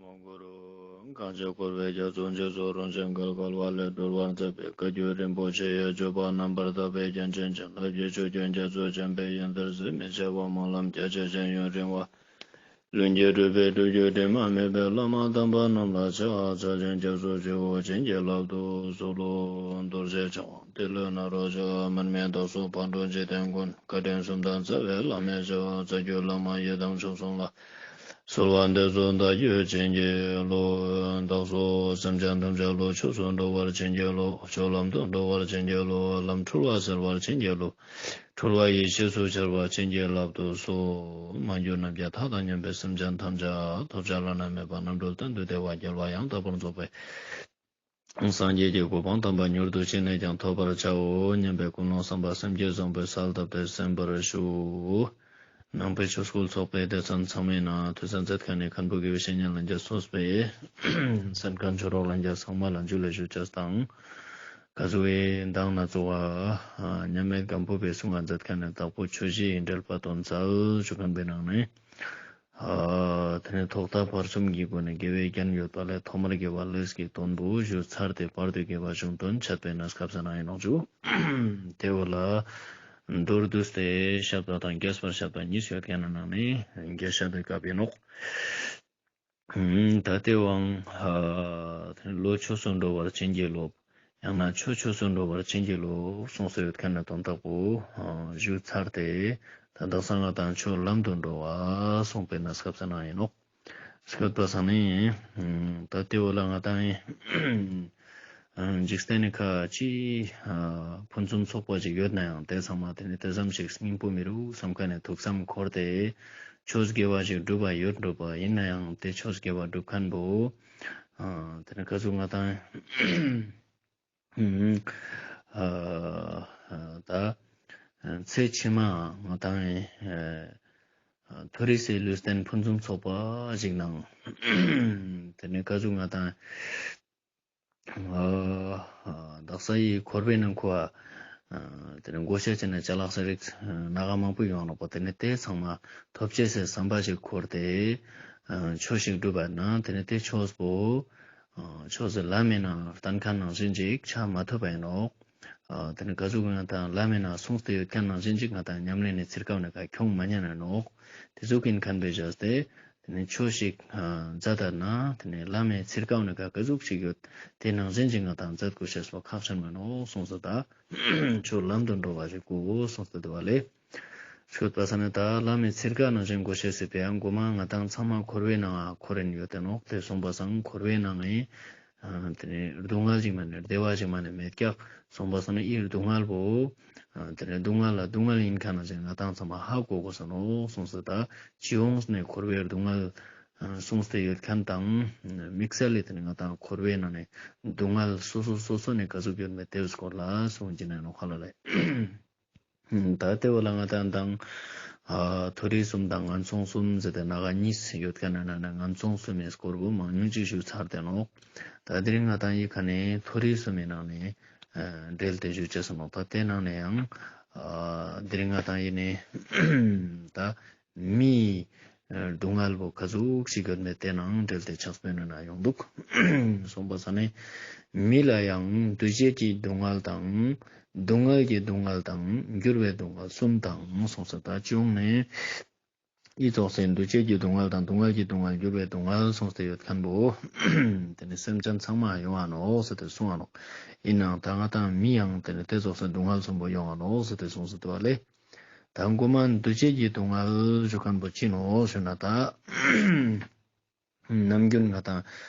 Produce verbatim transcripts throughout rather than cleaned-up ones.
མོ་གུ་རུ། གང་ཞིག་འཁོར་བའི་རྒྱ་མཚོ་འཇིགས་སུ་རུང་ཞིང་བརྒལ་དཀའ་བ་ལས་སྒྲོལ་བར་མཛད་པའི་བཀའ་བརྒྱུད་རིན་པོ་ཆེ་ཡི་སྤྱོད་པ་རྣམ་པར་དག་པའི་རྒྱན་ཅན་བྱིན་རླབས་ཀྱི་ཆུ་རྒྱུན་རྒྱ་མཚོ་ཆེན་པོའི་ཡོན་ཏན་ཟད་མི་ཤེས་པ་སྨོན་ལམ་རྒྱ་ཆེ་ཞིང་ཡུན་རིང་བ། ལྷུན་གྱིས་གྲུབ་པའི་སྒྲུབ་བརྒྱུད་དྲི་མ་མེད་པའི་བླ་མ་དམ་པ་རྣམས་ལ་ཕྱག་འཚལ་ཞིང་སྐྱབས་སུ་མཆིའོ། བྱིན་གྱིས་བརླབ་ཏུ་གསོལ་ལོ། རྡོ་རྗེ་འཆང་དབང་ཏེ་ལོ་ནཱ་རོ་ཞབས། མར་མི་དྭགས་པོ་ཕག་གྲུ་འཇིག་རྟེན་མགོན། བཀའ་དྲིན་གསུམ་ལྡན་རྩ་བའི་བླ་མའི་ཞབས། རྩ་བརྒྱུད་བླ་མ་ཡི་དམ་ཆོས་སྲུང་ལ། གསོལ་བ་འདེབས་སོ་བདག་རྒྱུད་བྱིན་གྱིས་རློབས། བདག་སོགས་སེམས་ཅན་ཐམས་ཅད་བློ་ཆོས་སུ་འགྲོ་བར་བྱིན་གྱིས་རློབས། ཆོས་ལམ་དུ་འགྲོ་བར་བྱིན་གྱིས་རློབས། ལམ་འཁྲུལ་བ་སེལ་བར་བྱིན་གྱིས་རློབས། འཁྲུལ་བ་ཡེ་ཤེས་སུ་འཆར་བར་བྱིན་གྱིས་བརླབ་ཏུ་གསོལ། མ་གྱུར་ནམ་མཁའི་མཐའ་དང་མཉམ་པའི་སེམས་ཅན་ཐམས་ཅད་ཐོབ་བྱ་བླ་ན་མེད་པ་རྣམ་གྲོལ་གཏན་དུ་བདེ་བ་རྒྱལ་བ་ཡང་དག་པར་རྫོགས་པའི་སངས་རྒྱས་ཀྱི་གོ་འཕང་དམ་པ་མྱུར་དུ་ཅི་ནས་ཀྱང་ཐོབ་པར་བྱའོ་སྙམ་པའི་ཀུན་སློང་བསམ་པ་སེམས་བསྐྱེད་བཟང་པོས་གསལ་བཏབ་སྟེ་གསན་པར་ཞུ། ནང་པའི་ཆོས་སྐུལ་ཚོགས་པའི་སྡེ་ཚན་ཚང་མའི་ནང་ཐོས་བསམ་མཛད་མཁན་ནི་མཁན་པོ་དགེ་བའི་བཤེས་གཉེན་ལྷན་རྒྱས་སོགས་པའི་གསན་མཁན་ཆོས་གྲོགས་ལྷན་རྒྱས་ཚང་མ་ལ་འཇུ་ལེ་ཞུ་ཅེས་དང་། ག་ཟུག་གི་མདང་ནེ་ཚོགས་པ་མཉམ་མེད་སྒམ་པོ་པའི་གསུང་ང་མཛད་མཁན་ནི་དྭགས་པོ་ཆོས་བཞི་ཡི་འགྲེལ་པ་དོན་གསལ་ཞུ་མཁན་པོའི་ནང་ནས། ཨ་དེ་ནས་ཐོག་མཐའ་བར་གསུམ་གྱི་སྒོ་ནས་དགེ་བའི་རྒྱན་ཡོད་པ་ལས་ཐོག་མར་དགེ་བ་ཀླད་ཀྱི་དོན་པོ་ཞུ་ཚར་ཏེ་བར་དུ་དགེ་བ་གཞུང་དོན་འཆད་པའི་གནས་སྐབས་སུ་ན་ཡིན་ནོག་ཞུ། དེ་བོ་ལ་མདོར་བསྡུས་ཏེ་བཤད་པ་དང་རྒྱས་པར་བཤད་པ་གཉིས་ཡོད་མཁན་ནི་ནང་ནས་རྒྱས་བཤད་དེ་སྐབས་ཡིན་ནོག། ད་དེ་བོའང་བློ་ཆོས་སུ་འགྲོ་བར་བྱིན་གྱིས་རློབས། ཡང་ན་ཆོས་ཆོས་སུ་འགྲོ་བར་བྱིན་གྱིས་རློབས་གསུངས་སོ་ཡོད་མཁན་ནི་དོན་དག་པོ་ཞུ་ཚར་ཏེ། ད་དག་ས་ང་དང་ཆོས་ལམ་དུ་འགྲོ་བ་གསུངས་པའི་གནས་སྐབས་སུ་ན་ཡིན་ནོག། སྐབས་པ་སང་ནི་ད་དེ་བོ་ལ་ང་དང་ཡིན། འཇིག་རྟེན་ནི་ཁ་ཅིག་ཕུན་སུམ་ཚོགས་པ་ཅིག་ཡོད་ན་ཡང་དེ་ཚང་མ་དེ་ནི་དེ་ཙམ་ཞིག་སྙིང་པོ་མི་རུག་བསམ་མཁན་ནི་ཐུགས་བསམ་འཁོར་ཏེ། ཆོས་དགེ་བ་ཞིག་སྒྲུབ་པ་ཡོད་འགྲོ་བ་ཡིན་ན་ཡང་དེ་ཆོས་དགེ་བ་སྒྲུབ་མཁན་པོ། དེ་ནི་ག་ཟུག་ང་དང་ད་ཚེ་ཕྱི་མ་ང་དང་མཐོ་རིས་སི་ལུས་རྟེན་ཕུན་སུམ་ཚོགས་པ་ཞིག་ནང་དེ་ནི་ག་ཟུག་ང་དང་དག་ས་ཡི་འཁོར་བའི་ནང་ཁོ་དེ་ནི་བགོ་བཤའ་བྱས་ནས་ཅ་ལག་ས་རིགས་སྣ་ཁ་མང་པོ་ཡོང་ནོག་པ། དེ་ནི་དེ་ཚང་མ་ཐོབ་ཅེས་སི་བསམ་པ་ཞིག་འཁོར་ཏེ་ཆོས་ཤིག་སྒྲུབ་པ་ན་དེ་ནི་དེ་ཆོས་པོ་ཆོས་སི་ལམ་མི་ནང་བསྟན་མཁན་ནང་བཞིན་ཅིག་ཆ་མ་ཐུབ་པ་ཡིན་ནོག། དེ་ནི་ག་ཟུག་ང་དང་ལམ་མི་ནང་གསུངས་ཏེ་ཡོད་མཁན་ནང་བཞིན་ཅིག་ང་དང་ཉམས་ལེན་ནི་ཚིར་ཀ་བོ་ནི་ཁྱོང་མ་ཉན་ནོག། དེ་ཟུག་ཡིན་མཁན་པའི་བྱས་ཏེ། དེ་ནས་ཆོས་ཤིག་མཛད་ད་ན་དེ་ནས་བླ་མའི་ཚིར་ཀ་བོ་ནི་ག་ག་ཟུག་ཅིག་ཡོད། དེ་ནང་བཞིན་ཅིག་ང་དང་མཛད་དགོས་ཤེས་པོ་ཁག་ཆེན་མ་ནོག་གསུངས་སོ། ད་ཆོས་ལམ་དུ་འགྲོ་བ་ཞིག་དགོས་གསུངས་སོ། དེ་བ་ལས་ཤོད་པ་ས་ནི་ད་བླ་མའི་ཚིར་ཀ་ནང་བཞིན་དགོས་ཤེས་སི་ཕི་ཡང་མགོ་མ་ང་དང་ཚང་མ་འཁོར་བའི་ནང་འཁོར་རིན་ཡོད་དེ་ནོག། དེ་སོང་པ་སང་འཁོར་བའི་ནང་ངི་དེ་ནས་སྡུག་བསྔལ་ཞིག་མ་ནས་བདེ་བ་ཞིག་མ་ནས་མེད་ཀྱག། སོང་པ་སང་ནི་ཨི་སྡུག་བསྔལ་བོ། དེ་ནས་སྡུག་བསྔལ་ལ་སྡུག་བསྔལ་ཡིན་མཁན་ནང་བཞིན་ང་དང་ཚང་མ་ཧ་གོ་དགོས་ས་ནོག་གསུངས་སོ། ད་སྤྱི་ཡོངས་ནས་འཁོར་བའི་སྡུག་བསྔལ་གསུངས་ཏེ་ཡོད་མཁན་དང་། དམིགས་བསལ་ལས་དེ་ནས་ང་དང་འཁོར་བའི་ནང་ནས་སྡུག་བསྔལ་སོ་སོ་སོ་སོ་ནས་ག་ཟུག་ཡོད་མེད་དེའི་སྐོར་ལ་གསུངས་ཀྱི་ན་ནོག་ཧ་ལ་ལས། ད་དེ་བོ་ལ་ང་དང་དང་། མཐོ་རིས་གསུམ་དང་ངན་སོང་གསུམ་ཟེར་ཏེ་ན་ག་གཉིས་ཡོད་མཁན་ནང་ནས་ངན་སོང་གསུམ་མའི་སྐོར་བོ་མང་ཉུང་ཅིག་ཞུ་ཚར་ཏེ་ནོག། ད་དེ་རིང་ང་དང་ཡི་ཁ་ནས་མཐོ་རིས་གསུམ་མའི་ནང་ནས་འགྲེལ་ཏེ་ཞུ་ཅེས་སོ་ནོག། ད་དེ་ནང་ནས་ཡང་དེ་རིང་ང་དང་ཡི་ནས་ད་མིའི་སྡུག་བསྔལ་བོ་ག་ཟུག་ཞིག་ཡོད་མེད་དེ་ནང་འབྲེལ་ཏེ་ཕྱག་དཔེ་ནང་ན་ཡོང་འདུག། གསུངས་པ་ས་ནས་མི་ལ་ཡང་འདུ་བྱེད་ཀྱི་སྡུག་བསྔལ་དང་། སྡུག་བསྔལ་གྱི་སྡུག་བསྔལ་དང་འགྱུར་བའི་སྡུག་བསྔལ་གསུམ་དང་གསུངས་སོ། ད་སྤྱི་ཡོངས་ནས་ཨི་ཙོགས་སེ་འདུ་བྱེད་ཀྱི་སྡུག་བསྔལ་དང་སྡུག་བསྔལ་གྱི་སྡུག་བསྔལ་འགྱུར་བའི་སྡུག་བསྔལ་གསུངས་ཏེ་ཡོད་མཁན་བོ། དེ་ནི་སེམས་ཅན་ཚང་མ་ཡོང་ང་ནོག་ཟེར་ཏེ་གསུངས་ང་ནོག། ཡིན་ནའང་ད་ང་དང་མི་ཡང་དེ་ནི་དེ་ཙོགས་སེ་སྡུག་བསྔལ་གསུམ་པོ་ཡོང་ང་ནོག་ཟེར་ཏེ་གསུངས་སོ། དེ་བ་ལས། ད་མགོ་མ་འདུ་བྱེད་ཀྱི་སྡུག་བསྔལ་ཞུ་མཁན་པོ་ཅི་ནོག་ཞུ་ན་ད། ནམ་རྒྱུན་ང་དང་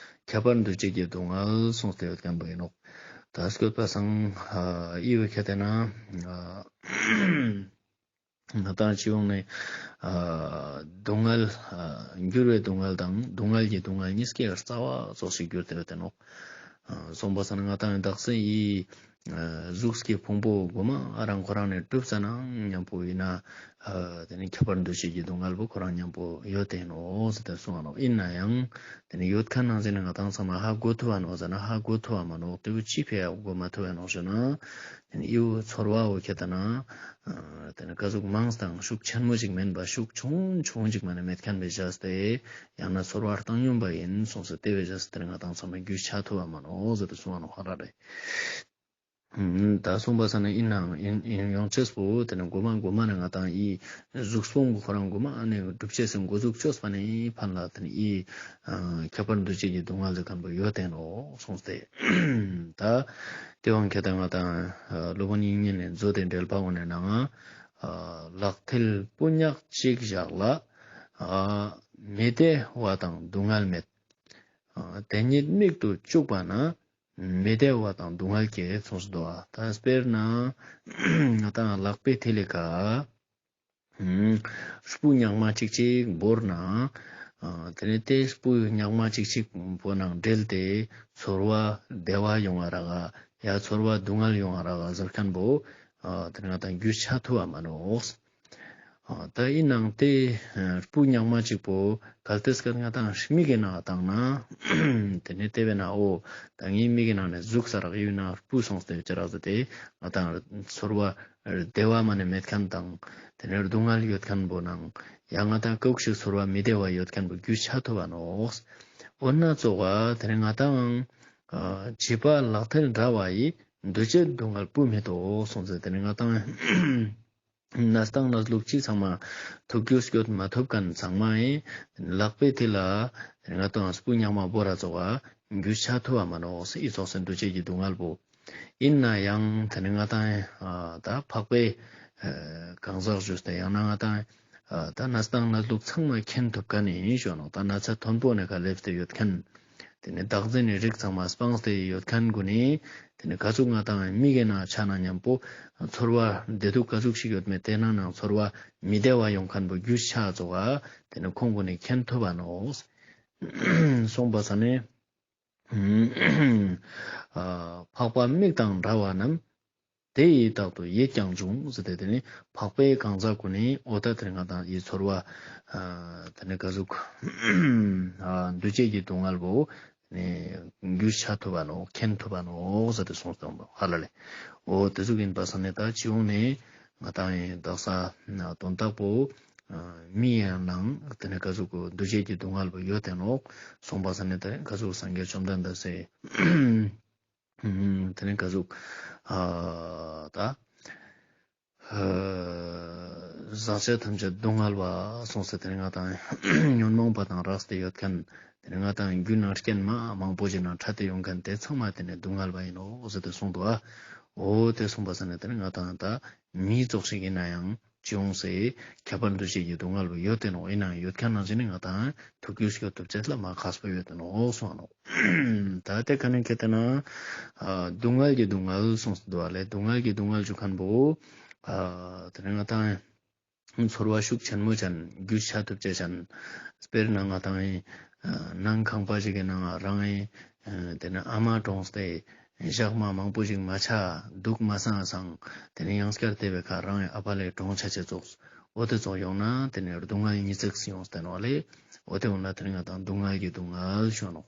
ཁྱད་པར་འདུ་བྱེད་ཀྱི་སྡུག་བསྔལ་གསུངས་ཏེ་ཡོད་མཁན་པོ་ཡིན་ནོག། ད་སྐྱོད་པ་སང་ཨི་བོ་ཁྱད་དེ་ན་ང་དང་སྤྱི་ཡོངས་ནས་སྡུག་བསྔལ་འགྱུར་བའི་སྡུག་བསྔལ་དང་སྡུག་བསྔལ་གྱི་སྡུག་བསྔལ་གཉིས་ཀའི་རྩ་བ་ཙོགས་ཤིག་གྱུར་ཏེ་ཡོད་དེ་ནོག། གསུངས་པ་སང་ང་དང་དག་ས་ཡི་ གཟུགས་ཀྱི་ཕུང་པོ་གོ་མ་རང་ཁོ་རང་ནས་གྲུབ་ཙ་ན་མཉམ་པོ་ཡིན་ན། ཨ་དེ་ནི་ཁྱབ་པ་འདུ་བྱེད་ཀྱི་སྡུག་བསྔལ་པོ་ཁོ་རང་མཉམ་པོ་ཡོད་དེ་ནོག་ཟེར་ཏེ་གསུངས་པ་ནོག། ཡིན་ན་ཡང་དེ་ནི་ཡོད་ཁན་ནང་བཞིན་ང་ཏང་ཚང་མ་ཧ་གོ་ཐུབ་བ་ནོག་ཟེར་ན་ཧ་གོ་ཐུབ་བ་མ་ནོག། དེ་བོ་ཅི་ཕི་ཡ་གོ་མ་ཐུབ་བ་ནོག་ཞུ་ན། དེ་ནི་འི་བོ་ཚོར་བ་བོ་ཁྱེད་ལྟ་ན་དེ་ནི་ག་ཟུག་མང་དང་ཤུགས་ཆེན་མོ་ཞིག་མེན་པ་ཤུགས་ཆུང་ཆུང་ཞིག་མ་ནེ་མེད་ཁན་བེ་བཞག་སྟེ་ཡང་ན་ཚོར་བ་བཏང་སྙོམས་པ་ཡིན་གསུངས་སོ། དེ་བེ་བཞག་སྟེ་ང་ཏང་ཚང་མ་རྒྱུས་ཆ་ཐུབ་བ་མ་ནོག་ཟེར་ཏེ་གསུངས་པ་ནོག་ཧ་ར་རེ། ད་གསུངས་པ་ས་ནི་ཡིན་ནའང་ཡིན་ཡིན་ཡོང་ཅེས་པོ་དེ་ནི་གོ་མ་གོ་མ་ནི་ང་ཏང་འི་གཟུགས་ཕུང་གི་ཁོ་རང་གོ་མ་ནི་གྲུབ་ཅེས་སི་འགོ་འཛུགས་ཅོས་པ་ནི་ཕན་ལ་དེ་ནི་འི་ཁྱབ་པ་འདུ་བྱེད་ཀྱི་སྡུག་བསྔལ་དེ་ཁན་པོ་ཡོད་དེ་ནོག་གསུངས་ཏེ། ད་དེ་བོ་ཁྱེད་ལྟ་ང་ཏང་སློབ་དཔོན་དབྱིག་གཉེན་ནི་མཛོད་དེ་འགྲེལ་པ་འོ་ནས་ནང་ལག་མཐིལ་སྤུ་ཉག་གཅིག་བཞག་ལ་མི་བདེ་བ་དང་སྡུག་བསྔལ་མེད། དེ་ཉིད་མིག་ཏུ་བཅུག་པ་ན། མི་བདེ་བ་དང་སྡུག་བསྔལ་སྐྱེ་གསུངས་སོ། ད་དཔེར་ན་ང་ཏང་ལག་པའི་མཐིལ་ལི་ཀ་སྤུ་ཉག་མ་ཅིག་ཅིག་བོར་ན། དེ་ནས་དེ་སྤུ་ཉག་མ་ཅིག་ཅིག་བོར་ནང་འབྲེལ་ཏེ་ཚོར་བ་བདེ་བ་ཡོང་བ་རག་ཡ་ཚོར་བ་སྡུག་བསྔལ་ཡོང་བ་རག་ཟེར་ཁན་པོ་དེ་ནས་ང་ཏང་རྒྱུས་ཆ་ཐུབ་བ་མ་ནོག། ད་ཡིན་ནའང་དེ་སྤུ་ཉག་མ་གཅིག་པོ་གལ་ཏེ་སྐད་ང་ཏང་མིག་གི་ནང་བཏང་ན། དེ་ནས་དེ་བས་ན་འོ་ད་ངའི་མིག་གི་ནང་ནས་ཟུག་ས་རག་ཡོད་ན་སྤུ་སོང་སྟེ་ཅི་རག་ཟེར་ཏེ་ང་ཏང་ཚོར་བ་བདེ་བ་མ་ནེ་མེད་ཁན་དང་དེ་ནས་སྡུག་བསྔལ་ཡོད་ཁན་པོ་ནང་ཡང་ང་ཏང་ཀོག་ཤིག་ཚོར་བ་མི་བདེ་བ་ཡོད་ཁན་པོ་རྒྱུས་ཆ་ཐུབ་བ་ནོག། འོ་ན་ཙོགས་དེ་ནས་ང་ཏང་བྱིས་པ་ལག་མཐིལ་འདྲ་བ་ཡིས། འདུ་བྱེད་སྡུག་བསྔལ་སྤུ་མེད་དོ་གསུངས་ཟེར་དེ་ནས་ང་ཏང་ནས་སྟངས་ནས་ལུགས་ཅི་ཚང་མ་ཐུགས་རྒྱུས་སྐྱོད་མ་ཐུབ་ཁན་ཚང་མ་ཡིན་ལག་པའི་མཐིལ་ལ་ང་ཏང་སྤུ་ཉག་མ་བོར་ར་ཙོགས་རྒྱུས་ཆ་ཐུབ་བ་མ་ནོག་ཟེར་འི་ཙོགས་སེ་འདུ་བྱེད་ཀྱི་སྡུག་བསྔལ་པོ། ཡིན་ན་ཡང་དེ་ནས་ང་ཏང་ད་འཕགས་པའི་གང་ཟག་ཞུས་ཏེ་ཡང་ན་ང་ཏང་ད་ནས་སྟངས་ནས་ལུགས་ཚང་མ་མཁྱེན་ཐུབ་ཁན་ནི་ཡིན་ཞུ་ནོག། ད་ན་ཚ་མཐོན་པོ་ནས་ཁ་སླེབས་ཏེ་ཡོད་ཁན། དེ་ནས་བདག་འཛིན་ནི་རིགས་ཚང་མ་སྤངས་ཏེ་ཡོད་ཁན་གུན་ནི་དེ་ནས་ག་ཟུག་ང་ཏང་མིག་གི་ནང་ཆ་ན་མཉམ་པོ་ཚོར་བ་བདེ་སྡུག་ག་ཟུག་ཞིག་ཡོད་མེད་དེ་ནང་ནང་ཚོར་བ་མི་བདེ་བ་ཡོང་ཁན་པོ་རྒྱུས་ཆ་ཙོགས་དེ་ནས་ཁོང་གུན་ནི་མཁྱེན་ཐུབ་བ་ནོག། གསུངས་པ་ས་ནས་འཕགས་པ་མིག་དང་འདྲ་བ་རྣམས། དེ་ཡི་རྟག་ཏུ་ཡིད་ཀྱང་འབྱུང་ཟེར་ཏེ་དེ་ནི་འཕགས་པའི་གང་ཟག་གུན་ནི་འོ་ད་དེ་ནི་ང་ཏང་འི་ཚོར་བ་དེ་ནི་ག་ཟུག་འདུ་བྱེད་ཀྱི་སྡུག་བསྔལ་པོ་རྒྱུས་ཆ་ཐུབ་བ་ནོག་མཁྱེན་ཐུབ་བ་ནོག་ཟེར་ཏེ་གསུངས་སོང་ཧ་ལ་ལེ། འོ་དེ་ཟུག་ཡིན་པ་ས་ནས་ད་སྤྱི་ཡོངས་ནས་ང་ཏང་འི་དག་ས་དོན་དག་པོ་མི་ཡང་ནང་དེ་ནི་ག་ཟུག་འདུ་བྱེད་ཀྱི་སྡུག་བསྔལ་པོ་ཡོད་དེ་ནོག་གསུངས་པ་ས་ནས་ད་ག་ཟུག་སངས་རྒྱས་བཅོམ་ལྡན་འདས་སི་དེ་ནས་ག་ཟུག་ཨ་ད་ཨ་ཟག་བཅས་ཐམས་ཅད་སྡུག་བསྔལ་བ་གསུངས་ཏེ་དེ་ནས་ང་ཏང་ཉོན་མོངས་པ་དང་རགས་ཏེ་ཡོད་ཁན། དེ་ནས་ང་ཏང་རྒྱུ་ནང་རྐྱེན་མ་མང་པོ་ཞིག་ནང་འཕྲད་དེ་ཡོང་ཁན་དེ་ཚང་མ་དེ་ནས་སྡུག་བསྔལ་བ་ཡིན་ནོག་ཟེར་ཏེ་གསུངས་འདུག་ཨ། འོ་དེ་གསུངས་པ་ས་ནས་དེ་ནས་ང་ཏང་ད་མི་ཙོགས་ཤིག་ཡིན་ན་ཡང་། ཅི་ཡོང་སེ་ཁྱད་པར་འདུ་བྱེད་ཀྱི་སྡུག་བསྔལ་བོ་ཡོད་དེ་ནོག། ཡིན་ནའང་ཡོད་ཁན་ནང་བཞིན་ནི་ང་ཏང་ཐུགས་རྒྱུས་སྐྱོད་ཐུབ་ཅེས་ལ་མ་ཁག་པོ་ཡོད་དེ་ནོག་གསུངས་ནོག། ད་དེ་ཁ་ནས་ཁྱེད་དེ་ན་སྡུག་བསྔལ་གྱི་སྡུག་བསྔལ་གསུངས་སེ་འདུག་པ་ལེ། སྡུག་བསྔལ་གྱི་སྡུག་བསྔལ་ཞུ་ཁན་བོ་དེ་ནས་ང་ཏང་ཚོར་བ་ཤུགས་ཆེན་མོ་ཅན་རྒྱུས་ཆ་ཐུབ་ཅེས་ཅན། དཔེར་ན་ང་ཏང་ནང་ཁང་པ་ཞིག་གི་ནང་རང་དེ་ནས་ཨ་མ་གྲོངས་ཏེ། ཞག་མ་མང་པོ་ཞིག་མ་ཆ་དུག་མ་སངས་སང་། དེ་ནས་ཡང་སྐྱར་དེ་བའི་ཁ་རང་ཨ་ཕ་ལས་གྲོངས་ཆ་ཅེས་ཙོགས། འོ་དེ་ཙོགས་ཡོང་ན་དེ་ནས་སྡུག་བསྔལ་གཉིས་ཙོགས་ཡོང་སྟེ་ནོག་ལེ། འོ་དེ་འོ་ན་དེ་ནས་ང་ཏང་སྡུག་བསྔལ་གྱི་སྡུག་བསྔལ་ཞུ་ནོག།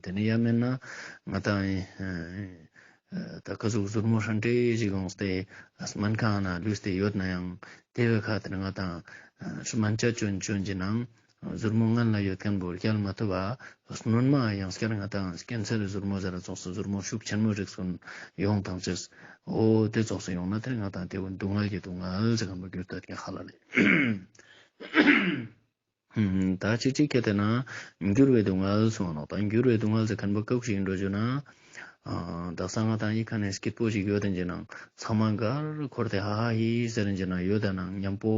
དེ་ནས་ཡང་མེད་ན་ང་ཏང་ད་ག་ཟུག་ཟུར་མོ་ཧྲན་ཏེ་ཞིག་ཡོངས་ཏེ་སྨན་ཁང་ན་ལུས་ཏེ་ཡོད་ན་ཡང་དེ་བའི་ཁ་དེ་ནས་ང་ཏང་སྨན་ཆ་ཅོན་ཅོན་གྱི་ནང་ཟུར་མོ་སྔན་ལ་ཡོད་ཁན་བོ་རྒྱལ་མ་ཐུབ་པ། སྔོན་མ་ཡང་སྐྱར་ང་ཏང་ཀེན་སར་ཟུར་མོ་ཟེར་ར་ཙོགས་སུ་ཟུར་མོ་ཤུགས་ཆེན་མོ་རིགས་སུ་ཡོང་ཐང་ཅེས། འོ་དེ་ཙོགས་སུ་ཡོང་ན་དེ་ང་ཏང་དེ་བོ་སྡུག་བསྔལ་གྱི་སྡུག་བསྔལ་ཟེར་ཁན་བོ་གྱུར་ཏེ་ཡོད་ཁན་ཧ་ལ་ལེ། ད་ཅི་ཅིག་ཁྱེད་དེ་ན་འགྱུར་བའི་སྡུག་བསྔལ་གསུངས་ནོག། ད་འགྱུར་བའི་སྡུག་བསྔལ་ཟེར་ཁན་བོ་ཀ་ཟུག་ཞིག་འགྲོ་རྒྱུ་ན། ཨ་དག་ས་ང་ཏང་ཡི་ཁ་ནས་སྐྱིད་པོ་ཞིག་ཡོད་དེ་ཅི་ནང་ཚང་མ་གར་འཁོར་ཏེ་ཧ་ཧ་ཧི་ཧི་ཟེར་དེ་ཅི་ནང་ཡོད་དེ་ནང་མཉམ་པོ་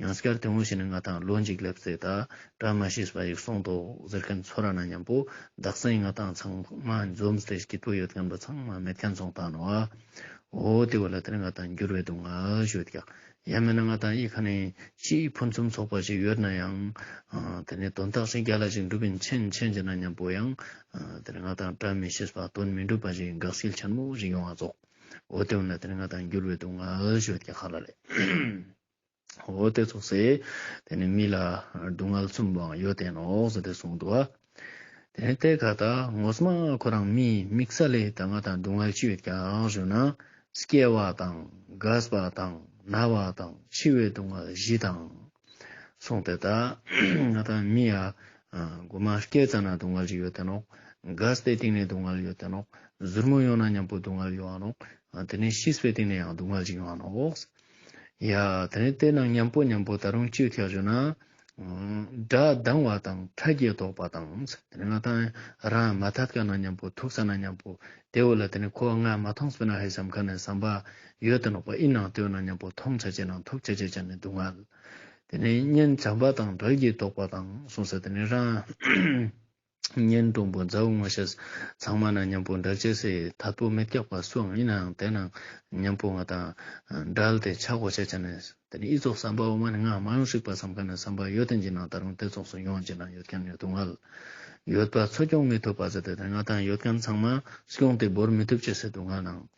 ཡང་སྐྱར་དེ་འོང་ཞིག་ནས་ང་ཏང་ལོ་འཇིག་ལེབ་སྟེ་ད་བཀྲ་མ་ཤིས་པ་ཞིག་སོང་ཏོག་ཟེར་ཁན་ཚོར་ར་ན་མཉམ་པོ་དག་ས་ཡི་ང་ཏང་ཚང་མ་འཛོམས་ཏེ་སྐྱིད་པོ་ཡོད་ཁན་བོ་ཚང་མ་མེད་ཁན་སོང་ཏང་ནོག། ཨ་འོ་དེ་བོ་ལ་དེ་ནས་ང་ཏང་འགྱུར་བའི་སྡུག་བསྔལ་ཞུ་ཡོད་ཀྱག། ཡང་མེད་ན་ང་ཏང་ཡི་ཁ་ནས་ཅི་ཕུན་སུམ་ཚོགས་པ་ཞིག་ཡོད་ན་ཡང་། ཨ་དེ་ནས་དོན་དག་ཞིག་རྒྱལ་ལ་ཞིག་འགྲུབ་པིན་ཆེན་ཆེན་ཅི་ན་མཉམ་པོ་ཡང་། ཨ་དེ་ནས་ང་ཏང་བཀྲ་མི་ཤིས་པ་དོན་མི་འགྲུབ་པ་ཞིག་འགག་སྐྱིལ་ཆེན་མོ་ཞིག་ཡོང་བ་ཙོགས། འོ་ཏེ་འོ་ན་ཏེ་ནེ་ང་དང་འགྱུར་བའི་སྡུག་བསྔལ་ཞུ་ཡོད་ཀྱག་ཧ་ལ་ལེ། འོ་ཏེ་ཙོགས་སེ་ཏེ་ནེ་མི་ལ་སྡུག་བསྔལ་གསུམ་པོའང་ཡོད་དེ་ནོག་ཟེར་ཏེ་གསུངས་འདུག་པ། ཏེ་ནེ་ཏེ་ཀ་ད་ངོ་མ་ཁོ་རང་མིའི་དམིགས་བསལ་ལེ་ད་ང་དང་སྡུག་བསྔལ་ཅི་ཡོད་ཀྱག་ཞུ་ན། སྐྱེ་བ་དང་རྒས་པ་དང་ན་བ་དང་འཆི་བའི་སྡུག་བསྔལ་བཞི་དང་། གསུངས་ཏེ་ད་ང་དང་མི་ཡ་གོ་མ་སྐྱེ་ཙ་ན་སྡུག་བསྔལ་ཞིག་ཡོད་དེ་ནོག། རྒས་ཏེ་སྟིང་ནེ་སྡུག་བསྔལ་ཡོད་དེ་ནོག། ཟུར་མོ་ཡོང་ན་ཉམ་པོ་སྡུག་བསྔལ་ཡོང་ང་ནོག། ཏེ་ནེ་ཤི་བའི་སྟིང་ནེ་ཡང་སྡུག་བསྔལ་ཞིག་ཡོང་ང་ནོག། ཡ་ཏེ་ནེ་ཏེ་ནང་ཉམ་པོ་ཉམ་པོ་ད་རུང་ཅི་ཡོད་ཀྱག་ཞུ་ན། དགྲ་སྡང་བ་དང་ཕྲ་རྒྱས་རྟོག་པ་དང་། ཏེ་ནེ་ང་དང་རང་མ་ཐད་ཀ་ན་ཉམ་པོ་ཐུག་ས་ན་ཉམ་པོ་ཏེ་བོ་ལ་ཏེ་ནེ་ཁོ་ང་མ་མཐོང་སྤེ་ན་ཧེ་བསམ་ཁན་ནི་བསམ་པ་ཡོད་དེ་ནོག་པ། ཨིན་ནའང་ཏེ་བོ་ན་ཉམ་པོ་མཐོང་ཆ་ཅེས་ནང་ཐུག་ཆ་ཅེས་ཅན་ནི་སྡུག་བསྔལ། ཏེ་ནེ་གཉེན་བྱམས་པ་དང་བྲལ་གྱི་རྟོག་པ་དང་གསུངས་སེ་ཏེ་ནེ་རང་གཉེན་དྲུང་པོ་མཛའ་བོ་ངོ་ཤེས་ཚང་མ་ན་ཉམ་པོ་བྲལ་ཅེས་སི་ཐད་པོ་མེད་ཀྱག་པ་སུའང་ཨིན་ནའང་ཏེ་ནང་ཉམ་པོ་ང་དང་བྲལ་ཏེ་ཆ་གོས་ཆ་ཅན་ནི་ཏེ་ནེ་ཨི་ཙོགས་བསམ་པ་འོ་མ་ནེ་ང་མ་ཡོང་ཞིག་པ་བསམ་ཁན་ནི་བསམ་པ་ཡོད་དེ་ཅིག་ནང་ད་རུང་ཏེ་ཙོགས་སུ་ཡོང་ཅིག་ནང་ཡོད་ཁན་ནི་སྡུག་བསྔལ། ཡོད་པ་འཚོ་སྐྱོང་མི་ཐུབ་པ་ཟེར་ཏེ་ང་དང་ཡོད་ཁན་ཚང་མ་སྐྱོང་སྟེ་བོར་མི་ཐུབ་ཅེས་སི་སྡུག་བསྔལ་ནང་།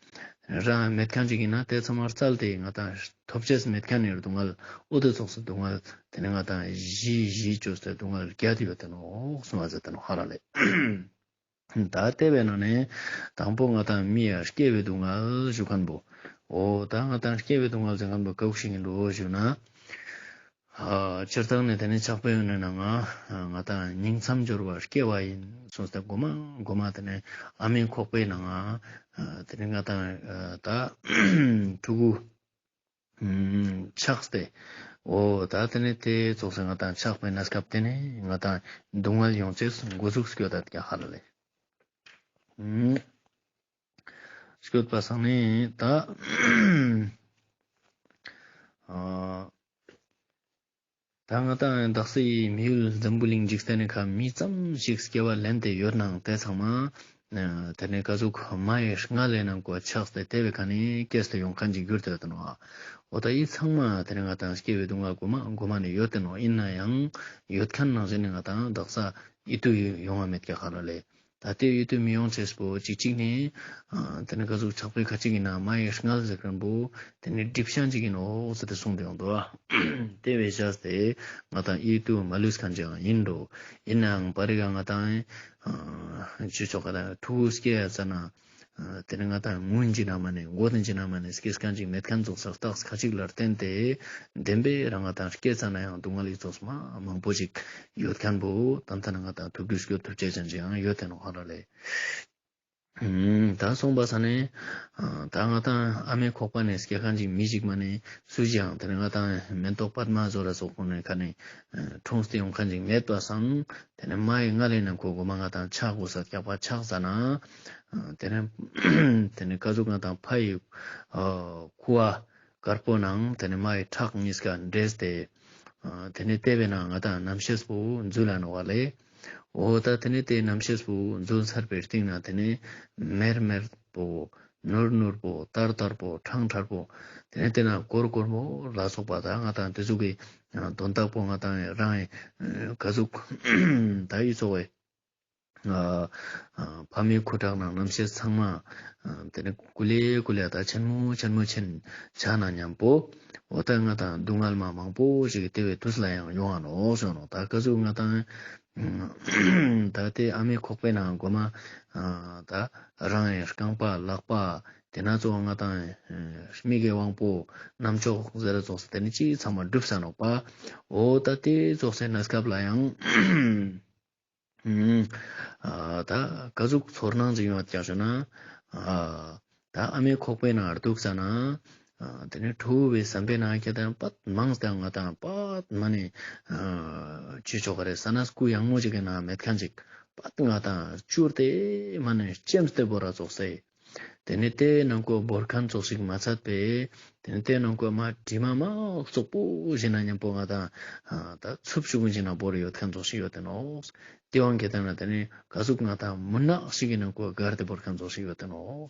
རང་མེད་ཁན་ཅིག་ཨིན་ན་ཏེ་ཚང་མ་བཙལ་ཏེ་ང་དང་ཐོབ་ཅེས་མེད་ཁན་ནི་སྡུག་བསྔལ། འོ་ཏེ་ཙོགས་སི་སྡུག་བསྔལ་ཏེ་ནེ་ང་དང་བཞི་བཞི་ཅོས་ཏེ་སྡུག་བསྔལ་བརྒྱད་ཡོད་དེ་ནོག་གསུངས་པ་ཟེར་ཏེ་ནོག་ཧ་ལ་ལེ། ད་ཏེ་བོའི་ནང་ནེ་དང་པོ་ང་དང་མི་ཡ་སྐྱེ་བའི་སྡུག་བསྔལ་ཞུ་ཁན་བོ། འོ་ད་ང་དང་སྐྱེ་བའི་སྡུག་བསྔལ་ཟེར་ཁན་བོ་ཀ་བོ་ཞིག་ཨིན་འགྲོ་ཞུ་ན། ཨ་སྤྱིར་བཏང་ནེ་ཏེ་ནེ་ཆགས་པའི་ཡོན་ནི་ནང་ང་ང་དང་ཉིང་མཚམས་སྦྱོར་བ་སྐྱེ་བ་ཡིན་གསུངས་ཏེ་གོ་མ་གོ་མ་ཏེ་ནེ་ཨ་མའི་ཁོག་པའི་ནང་ང་ཏེ་ནེ་ང་དང་ད་ཕྲུ་གུ་ཆགས་ཏེ། འོ་ད་ཏེ་ནེ་ཏེ་ཙོགས་སེ་ང་དང་ཆགས་པའི་གནས་སྐབས་ཏེ་ནེ་ང་དང་སྡུག་བསྔལ་ཡོང་ཅེས་འགོ་འཛུགས་སྐྱོད་ད་ཀྱག་ཧ་ལ་ལེ། སྐྱོད་པ་སང་ནེ་ད་ཨ་ད་ང་དང་དག་སའི་མི་ཡུལ་འཛམ་བུ་གླིང་འཇིག་རྟེན་ནི་ཁ་མི་ཙམ་ཞིག་སྐྱེ་བ་ལེན་ཏེ་ཡོད་ནའང་ཏེ་ཚང་མ་ཏེ་ནེ་ཀ་ཟུག་མ་ཡི་མངལ་ལི་ནང་ང་ཆགས་ཏེ་ཏེ་བོའི་ཁ་ནེ་སྐྱེས་ཏེ་ཡོང་ཁན་ཅིག་གྱུར་ཏེ་ཡོད་དེ་ནོག། འོ་ད་འི་ཚང་མ་ཏེ་ནེ་ང་དང་སྐྱེ་བའི་སྡུག་བསྔལ་གོ་མ་གོ་མ་ནེ་ཡོད་དེ་ནོག། ཨིན་ནའང་ཡོད་ཁན་ནང་བཞིན་ནི་ང་དང་དག་ས་ཨིད་ཏུ་ཡོང་བ་མེད་ཀྱག་ཧ་ལ་ལེ། ད་ཏེ་ཨིད་ཏུ་མི་ཡོང་ཅེས་པོ་ཅིག་ཅིག་ནི། ཨ་ཏེ་ནེ་ཀ་ཟུག་ཆགས་པའི་ཁ་ཅིག་ཨིན་ན་མ་ཡི་མངལ་ཟེར་ཁན་བོ་ཏེ་ནེ་སྒྲིབ་ཤན་ཅིག་ཨིན་ནོག་ཟེར་ཏེ་གསུངས་ཏེ་ཡོང་འདུག། ཏེ་བོའི་ཆ་སྟེ་ང་དང་ཨིད་ཏུ་མ་ལུས་ཁན་ཅིག་ཨིན་འགྲོ། ཨིན་ནའང་པར་རི་ག་ང་དང་ཨ་ཅི་ཆོག་ག་ད་ཕྲུ་གུ་སྐྱེ་ཡ་ཙ་ན་ཨ་ཏེ་ནེ་ང་དང་ངུན་ཅིག་ན་མ་ནེ་མགོ་ཏན་ཅིག་ན་མ་ནེ་སྐྱེས་ཁན་ཅིག་མེད་ཁན་ཙོགས་སི་རྟགས་ཁ་ཅིག་ལ་བརྟེན་ཏེ་བདེན་པའི་རང་ང་དང་སྐྱེ་ཙ་ན་ཡང་སྡུག་བསྔལ་ཨི་ཙོགས་མ་མང་པོ་ཅིག་ཡོད་ཁན་བོ་ཏན་ཏན་ང་དང་ཐུགས་རྒྱུས་སྐྱོད་ཐུབ་ཅེས་ཅན་ཅིག་ཡང་ཡོད་དེ་ནོག་ཧ་ལ་ལེ། ཨ་ད་སོང་པ་སང་ནེ་ཨ་ད་ང་དང་ཨ་མའི་ཁོག་པ་ནེ་སྐྱེ་ཁན་ཅིག་མི་ཞིག་མ་ནེ་སུ་ཞིག་ཡང་ཏེ་ནེ་ང་དང་མེ་ཏོག་པདྨ་བཟོ་ར་སོགས་ཁོང་ནེ་ཁ་ནེ་ཨ་འཁྲུངས་ཏེ་ཡོང་ཁན་ཅིག་མེད་པ་སང་ཏེ་ནེ་མ་ཡི་མངལ་ལི་ནང་ང་གོ་མ་ང་དང་ཆགས་གོས་ས་ཀྱག་པ་ཆགས་ཙ་ན་ཨ་ཏེ་ནེ་ཏེ་ནེ་ཀ་ཟུག་ང་དང་ཕ་ཡི་ཨ་ཁུ་བ་དཀར་པོ་ནང་ཏེ་ནེ་མ་ཡི་ཁྲག་གཉིས་ཀ་འདྲེས་ཏེ་ཨ་ཏེ་ནེ་ཏེ་བོའི་ནང་ང་དང་རྣམ་ཤེས་པོ་འཛུལ་ལ་ནོག་པ་ལེ། འོ་ད་ཏེ་ནེ་ཏེ་རྣམ་ཤེས་པོ་འཛུལ་ཚར་བའི་སྟིང་ནེ་ཏེ་ནེ་མེར་མེར་པོ་ནུར་ནུར་པོ་ཐར་ཐར་པོ་ཕྲང་ཕྲང་པོ་ཏེ་ནེ་ཏེ་ན་གོར་གོར་མོ་ལ་སོགས་པ་ད་ང་དང་ཏེ་ཟུག་གི་དོན་དག་པོ་ང་དང་རང་ཨ་ཀ་ཟུག་ད་ཨི་ཙོགས་ཨ་ཨ་ཕ་མའི་ཁུ་ཁྲག་ནང་རྣམ་ཤེས་ཚང་མ་ཨ་ཏེ་ནེ་ཀུ་ལེ་ཀུ་ལེ་ད་ཆེན་མོ་ཆེན་མོ་ཆེན་ཆ་ན་ཉམ་པོ་འོ་ད་ང་དང་སྡུག་བསྔལ་མ་མང་པོ་ཞིག་ཏེ་བོའི་དུས་ལ་ཡང་ཡོང་ང་ནོག་ཞུ་ནོག། ད་ཀ་ཟུག་ང་དང་ད་ཏེ་ཨ་མའི་ཁོག་པའི་ནང་གོ་མ་ཨ་ད་རང་ཡང་རྐང་པ་ལག་པ་ཏེ་ན་ཙོགས་ང་དང་ཨ་མིག་གི་དབང་པོ་རྣམ་ཅོག་ཟེར་ར་ཙོགས་ཏེ་ནེ་ཅི་ཚང་མ་གྲུབ་ས་ནོག་པ། འོ་ད་ཏེ་ཙོགས་སེ་གནས་སྐབས་ལ་ཡང་ཨ་ད་ཀ་ཟུག་ཚོར་སྣང་ཅིག་ཡོང་བ་ཀྱག་ཞུ་ན། ཨ་ད་ཨ་མའི་ཁོག་པའི་ནང་འདུག་ས་ན། ཨ་ཏེ་ནེ་ཕྲུ་གུ་བོའི་བསམ་པའི་ནང་ཁྱེད་དང་པད་མང་སྟེ་ང་དང་པད་མ་ནེ་ཨ་ཅི་ཆོག་ག་རེ་ས་ན་སྐུ་ཡང་མོ་ཅིག་གི་ནང་མེད་ཁན་ཅིག་པད་ང་དང་བཅུར་ཏེ་མ་ནེ་ལྕེམས་ཏེ་བོར་ར་ཙོགས་སེ། ཏེ་ནེ་ཏེ་ནང་ང་བོར་ཁན་ཙོགས་ཤིག་མ་ཚད་པས། ཏེ་ནེ་ཏེ་ནང་ང་མ་དྲི་མ་མ་བཙོག་པོ་ཞིག་ན་ཉམ་པོ་ང་དང་ཨ་ད་འཚུབ་ཤུགས་ཀུན་ཞིག་ན་བོར་ཡོད་ཁན་ཙོགས་ཤིག་ཡོད་དེ་ནོག། ཏེ་བོ་ཁྱེད་དང་ན་ཏེ་ནེ་ཀ་ཟུག་ང་དང་མུན་ནག་ཞིག་གི་ནང་ང་སྒར་ཏེ་བོར་ཁན་ཙོགས་ཤིག་ཡོད་དེ་ནོག།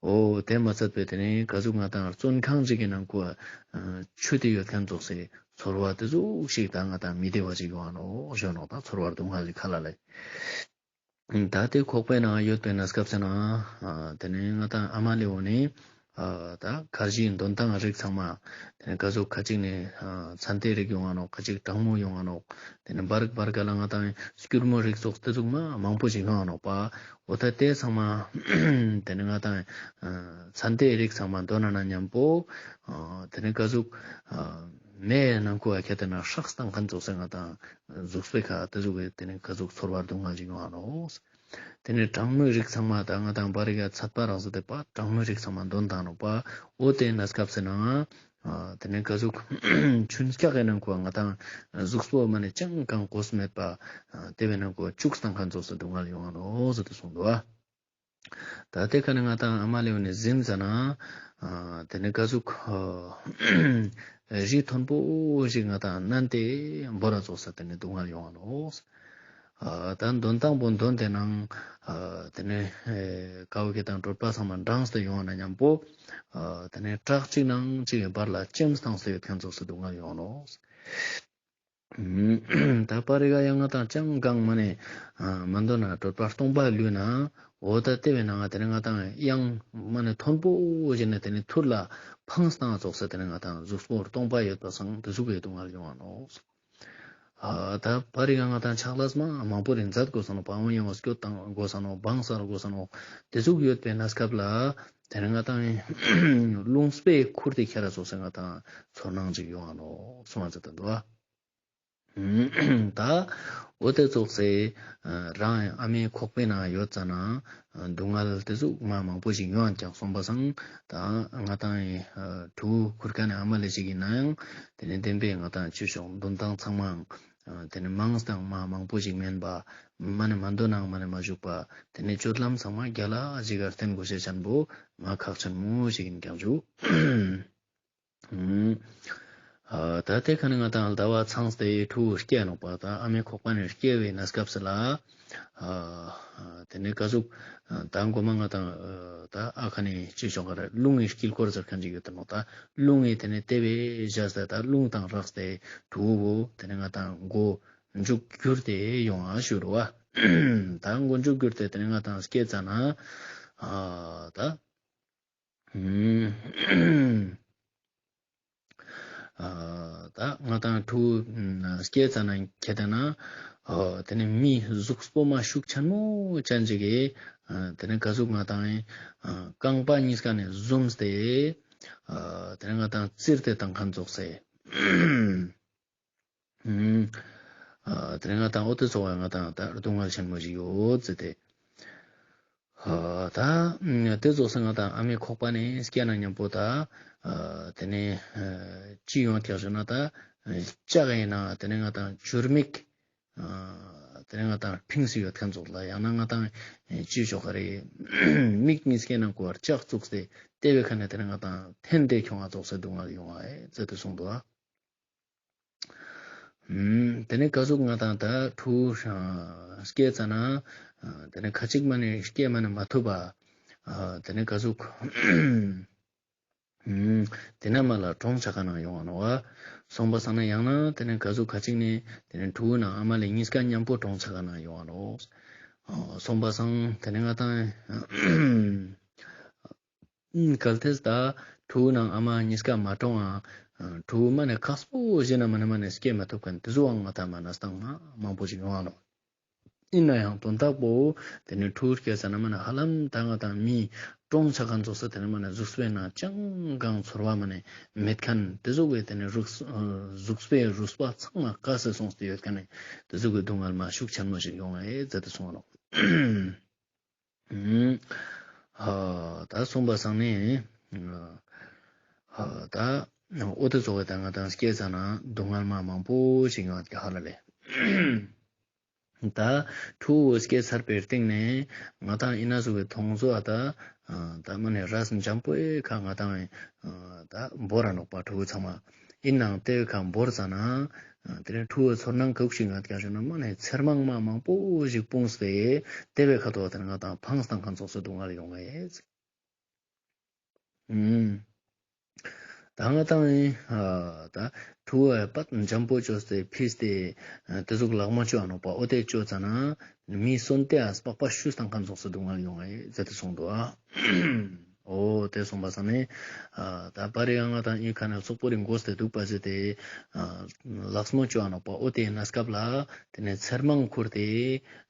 འོ་ཏེ་མ་ཚད་པས་ཏེ་ནེ་ཀ་ཟུག་ང་དང་བཙོན་ཁང་ཞིག་གི་ནང་ང་ཆུད་དེ་ཡོད་ཁན་ཙོགས་སེ་ཚོར་བ་ཏེ་ཟུག་ཞིག་ད་ང་དང་མི་བདེ་བ་ཞིག་ཡོང་ང་ནོག་ཞུ་ནོག། ད་ཚོར་བ་སྡུག་བསྔལ་ལི་ཁ་ལ་ལེ། ད་དེ་ཁོག་པའི་ནང་ཡོད་པའི་གནས་སྐབས་སུ་ན་ཨ་དེ་ནས་ང་ཏང་ཨ་མ་ལེ་འོ་ནི་ཨ་ད་ཁར་ཇིའི་འདོན་སྟངས་རིགས་ཚང་མ་དེ་ནས་ག་ཟུག་ཁ་ཅིག་ནས་ཨ་ཚན་ཏེ་རིགས་ཡོང་ང་ནོག། ཁ་ཅིག་གྲང་མོ་ཡོང་ང་ནོག། དེ་ནས་བར་བར་ག་ལ་ང་ཏང་སྐྱུར་མོ་རིགས་སོགས་དེ་ཟུག་མ་མང་པོ་ཞིག་ཡོང་ང་ནོག་པ། འོ་ད་དེ་ཚང་མ་དེ་ནས་ང་ཏང་ཨ་ཚན་ཏེ་རིགས་ཚང་མ་འདོན་ན་ན་མཉམ་པོ་ཨ་དེ་ནས་ག་ཟུག་ཨ་མེ་ནང་ཁུ་ཨ་ཁྱེར་ཏེ་ན་སྲེག་བཏང་མཁན་ཙོགས་སེ་ང་ཏང་གཟུགས་པོའི་ཁ་དེ་ཟུག་གི་དེ་ནས་ག་ཟུག་ཚོར་བ་སྡུག་བསྔལ་ཞིག་ཡོང་ང་ནོག། དེ་ནས་གྲང་མོའི་རིགས་ཚང་མ་ད་ང་ཏང་བར་ག་ཚད་པ་རག་ཟེར་ཏེ་པ་གྲང་མོའི་རིགས་ཚང་མ་འདོན་བཏང་ནོག་པ། འོ་དེ་གནས་སྐབས་སུ་ན་ཨ་དེ་ནས་ག་ཟུག་ཆུན་སྐྱག་གི་ནང་ཁུ་ང་ཏང་གཟུགས་པོ་མ་ནས་ཅང་གང་གོས་མེད་པ་ཨ་དེ་བའི་ནང་ཁུ་བཅུག་བཏང་མཁན་ཙོགས་སེ་སྡུག་བསྔལ་ཡོང་ང་ནོག་ཟེར་ཏེ་གསུངས་འདུག་ཨ། ད་དེ་ཁ་ནས་ང་ཏང་ཨ་མ་ལེ་འོ་ནི་ཟིན་ཙ་ན་ཨ་དེ་ནས་ག་ཟུག་ཨ་རི་མཐོན་པོ་ཞིག་ང་ཏང་མནན་ཏེ་བོར་ར་ཙོགས་སེ་དེ་ནས་སྡུག་བསྔལ་ཡོང་ང་ནོག། ཨ་ད་འདོན་སྟངས་པོ་འདོན་ཏེ་ནང་ཨ་དེ་ནས་ཨེ་ཀ་བོ་ཁེ་དང་གྲོད་པ་ཚང་མ་འགྲངས་ཏེ་ཡོང་ང་ན་མཉམ་པོ་ཨ་དེ་ནས་བྲག་གཅིག་ནང་གཅིག་གི་བར་ལ་ལྕེམ་བཏང་སྟེ་ཡོད་མཁན་ཙོགས་སེ་སྡུག་བསྔལ་ཡོང་ང་ནོག། ད་པར་རི་ག་ཡང་ང་ཏང་ཅང་གང་མ་ནས་ཨ་མ་འདོན་ན་གྲོད་པ་སྟོང་པ་ལུས་ན་འོ་ད་དེ་བའི་ནང་ང་དེ་ནས་ང་ཏང་ཡང་མ་ནས་མཐོན་པོ་ཞིག་ནས་དེ་ནས་ཐུར་ལ་འཕངས་བཏང་ཙོགས་སེ་དེ་ནས་ང་ཏང་གཟུགས་པོ་སྟོང་པ་ཡོད་པ་སང་དེ་ཟུག་གི་སྡུག་བསྔལ་ཡོང་ང་ནོག། ཨ་ད་པར་རི་ག་ང་ཏང་ཕྱག་ལས་མ་མང་པོ་རེ་མཛད་དགོས་ས་ནོག། དཔའ་བོ་ཡང་སྐྱོད་བཏང་དགོས་ས་ནོག། བང་སར་དགོས་ས་ནོག། དེ་ཟུག་ཡོད་པའི་གནས་སྐབས་ལ་དེ་ནས་ང་ཏང་རླུང་སྤོས་ཁུར་ཏེ་ཁྱེར་ར་ཙོགས་སེ་ང་ཏང་ཚོར་སྣང་ཅིག་ཡོང་ང་ནོག་གསུངས་པ་ཙམ་དུ་འདུག་ཨ། ད་འོ་དེ་ཙོགས་སེ་རང་ཨ་མའི་ཁོག་པའི་ནང་ཡོད་ཙ་ན་སྡུག་བསྔལ་དེ་ཟུག་མ་མང་པོ་ཞིག་ཡོང་ཀྱང་སོང་པ་སང་ད་ང་ཏང་ཕྲུ་གུ་ཁུར་མཁན་ནི་ཨ་མ་ལེ་ཞིག་ཡིན་ན་ཡང་དེ་ནས་བདེན་པའི་ང་ཏང་ཆོས་ཕྱོགས་འདོན་སྟངས་ཚང་མ་དེ་ནས་མང་སྟེ་མ་མང་པོ་ཞིག་མེན་པ་མ་ནས་མ་འདོན་ནའང་མ་ནས་མ་བཞུགས་པ་དེ་ནས་སྤྱོད་ལམ་ཚང་མ་རྒྱལ་ལ་ཞིག་ག་བརྟེན་དགོས་ཤེས་ཆེན་པོ་མ་ཁག་ཆེན་མོ་ཞིག་ཡིན་ཀྱང་འདུག། ཨ་ད་དེ་ཁ་ནས་ང་ཏང་ཟླ་བ་ཚང་སྟེ་ཕྲུ་གུ་སྐྱེ་ནོག་པ། ད་ཨ་མའི་ཁོག་པ་ནས་སྐྱེ་བའི་གནས་སྐབས་སུ་ལ་ཨ་དེ་ནས་ག་ཟུག་ད་མགོ་མ་ང་ཏང་ད་ཨ་ཁ་ནས་ཅི་ཞོག་ག་ར་རླུང་གི་དཀྱིལ་འཁོར་ཟེར་མཁན་ཅིག་ཡོད་དེ་ནོག། ད་རླུང་གི་དེ་ནས་དེ་བའི་བཞག་སྟེ་ད་རླུང་དང་སྦྲགས་ཏེ་ཕྲུ་གུ་དེ་ནས་ང་ཏང་མགོ་མཇུག་གྱུར་ཏེ་ཡོང་ང་ཞུ་རུ་བ། ད་མགོ་མཇུག་གྱུར་ཏེ་དེ་ནས་ང་ཏང་སྐྱེ་ཙ་ན་ཨ་ད་ཨ་ད་ང་ཏང་ཕྲུ་གུ་སྐྱེ་ཙ་ན་ཁྱེར་ཏེ་ན་ཨ་དེ་ནས་མི་གཟུགས་པོ་མ་ཤུགས་ཆེན་མོ་ཅན་ཅིག་གི་ཨ་དེ་ནས་ག་ཟུག་ང་ཏང་ཨ་རྐང་པ་གཉིས་ཀ་ནས་བཟུམས་ཏེ་ཨ་དེ་ནས་ང་ཏང་བཙིར་ཏེ་བཏང་མཁན་ཙོགས་སེ། ཨ་དེ་ནས་ང་ཏང་འོ་དེ་ཙོགས་ང་ཏང་ད་སྡུག་བསྔལ་ཆེན་མོ་ཞིག་ཡོད་ཟེར་ཏེ། ཨ་ད་དེ་ཙོགས་སེ་ང་ཏང་ཨ་མའི་ཁོག་པ་ནས་སྐྱེ་ན་མཉམ་པོ་ད་ཨ་དེ་ནས་ཨ་ཅི་ཡོང་ཐག་ཞུ་ན་ད་ལྕགས་ཡིན་ན་དེ་ནས་ང་ཏང་འཇུར་མིག་ཨ་དེ་ནས་ང་ཏང་ཕིངས་སེ་ཡོད་མཁན་ཙོགས་ལ་ཡང་ན་ང་ཏང་ཅི་ཞོག་ག་རེ་མིག་གཉིས་ཀའི་ནང་ཁུ་ལྕགས་བཙུགས་ཏེ་དེ་བའི་ཁ་ནས་དེ་ནས་ང་ཏང་འཐེན་ཏེ་ཁྱོང་ང་ཙོགས་སེ་སྡུག་བསྔལ་ཡོང་ང་ཨེ་ཟེར་ཏེ་གསུངས་འདུག་ཨ། ཨམ། དེ་ནས་ག་ཟུག་ང་ཏང་ད་ཕྲུ་གུ་སྐྱེ་ཙ་ན་ཨ་དེ་ནས་ཁ་ཅིག་མ་ནས་སྐྱེ་མ་ནས་མ་ཐུབ་པ་ཨ་དེ་ནས་ག་ཟུག་ཨམ་དེ་ན་མ་ལ་གྲོངས་ཆ་ག་ན་ཡོང་ང་ནོག་པ། སོང་པ་སང་ན་ཡང་ན་དེ་ནས་ག་ཟུག་ཁ་ཅིག་ནས་དེ་ནས་ཕྲུ་གུ་ནང་ཨ་མ་ལེ་གཉིས་ཀ་མཉམ་པོ་གྲོངས་ཆ་ག་ན་ཡོང་ང་ནོག། ཨ་སོང་པ་སང་དེ་ནས་ང་ཏང་ཨམ། གལ་ཏེ་ད་ཕྲུ་གུ་ནང་ཨ་མ་གཉིས་ཀ་མ་གྲོངས་ཨ། ཕྲུ་གུ་མ་ནས་ཁག་པོ་ཞིག་ན་མ་ནས་མ་ནས་སྐྱེ་མ་ཐུབ་མཁན་དེ་ཟུག་ང་ཏང་མ་ན་སྟངས་མ་མང་པོ་ཞིག་ཡོང་ང་ནོག། ཡིན་ན་ཡང་དོན་དག་པོ་དེ་ནས་ཕྲུ་གུ་སྐྱེ་ཙ་ན་མ་ནས་ཧ་ལམ་ད་ང་ཏང་མི་གྲོངས་ཆ་མཁན་ཙོགས་སེ་དེ་ནས་མ་ནས་གཟུགས་པོའི་ནང་ཅང་གང་ཚོར་བ་མ་ནས་མེད་མཁན་དེ་ཟུག་གི་དེ་ནས་རུས་གཟུགས་པོའི་རུས་པ་ཚང་མ་བཀག་སེ་སོང་སྟེ་ཡོད་མཁན་ནི་དེ་ཟུག་གི་སྡུག་བསྔལ་མ་ཤུགས་ཆེན་མོ་ཞིག་ཡོང་ང་ཨེ་ཟེར་ཏེ་གསུངས་ནོག། ཨ་ད་སོང་པ་སང་ནི་ཨ་ད་འོ་དེ་ཙོགས་སེ་ད་ང་ཏང་སྐྱེ་ཙ་ན་སྡུག་བསྔལ་མ་མང་པོ་ཞིག་ཡོང་ང་ཧ་ལ་ལེ། ད་ཕྲུ་གུ་སྐྱེ་ཚར་བའི་སྟེང་ནས་ང་ཏང་ཡིན་ན་ཟུག་གི་མཐོང་ཚོ་ཨ་ད་ཨ་ད་མ་ནས་རས་འཇམ་པོའི་ཁ་ང་ཏང་ཨ་ད་བོར་ར་ནོག་པ་ཕྲུ་གུ་ཚང་མ། ཡིན་ནའང་དེ་བའི་ཁ་བོར་ཙ་ན་ཨ་དེ་ནས་ཕྲུ་གུ་ཚོར་སྣང་ག་ཟུག་ཞིག་ང་ཏང་ཞུ་ན་མ་ནས་ཚེར་མང་མ་མང་པོ་ཞིག་སྤུངས་ཏེ་དེ་བའི་ཁ་ཐོག་དེ་ནས་ང་ཏང་འཕངས་བཏང་མཁན་ཙོགས་སེ་སྡུག་བསྔལ་ཡོང་ངེས། ཨུམ། ད་ང་ཏང་ཨ་ད་ ཕྲུ་གུ་པད་འཇམ་པོ་ཅོས་ཏེ་ཕིས་ཏེ་ཨ་དེ་ཟུག་ལག་མོ་ཅོ་འ་ནོག་པ། འོ་དེ་ཅོ་ཙ་ན་མི་སོན་ཏེའ་པགས་པ་བཤུས་ཏང་ཁན་ཙོགས་སེ་སྡུག་བསྔལ་ཡོང་ངེ་ཟེར་ཏེ་གསུངས་འདུག་ཨ། འོ་དེ་སོང་པ་སང་ནི་ཨ་ད་པར་རི་ཡང་ང་དང་ཨི་ཁ་ནེ་སོག་པོ་རི་མགོ་སྟེ་འདུག་པ་ཟེར་ཏེ་ཨ་ལག་མོ་ཅོ་འ་ནོག་པ། འོ་དེ་གནས་སྐབས་ལ་དེ་ནེ་ཚེར་མང་ཁུར་ཏེ་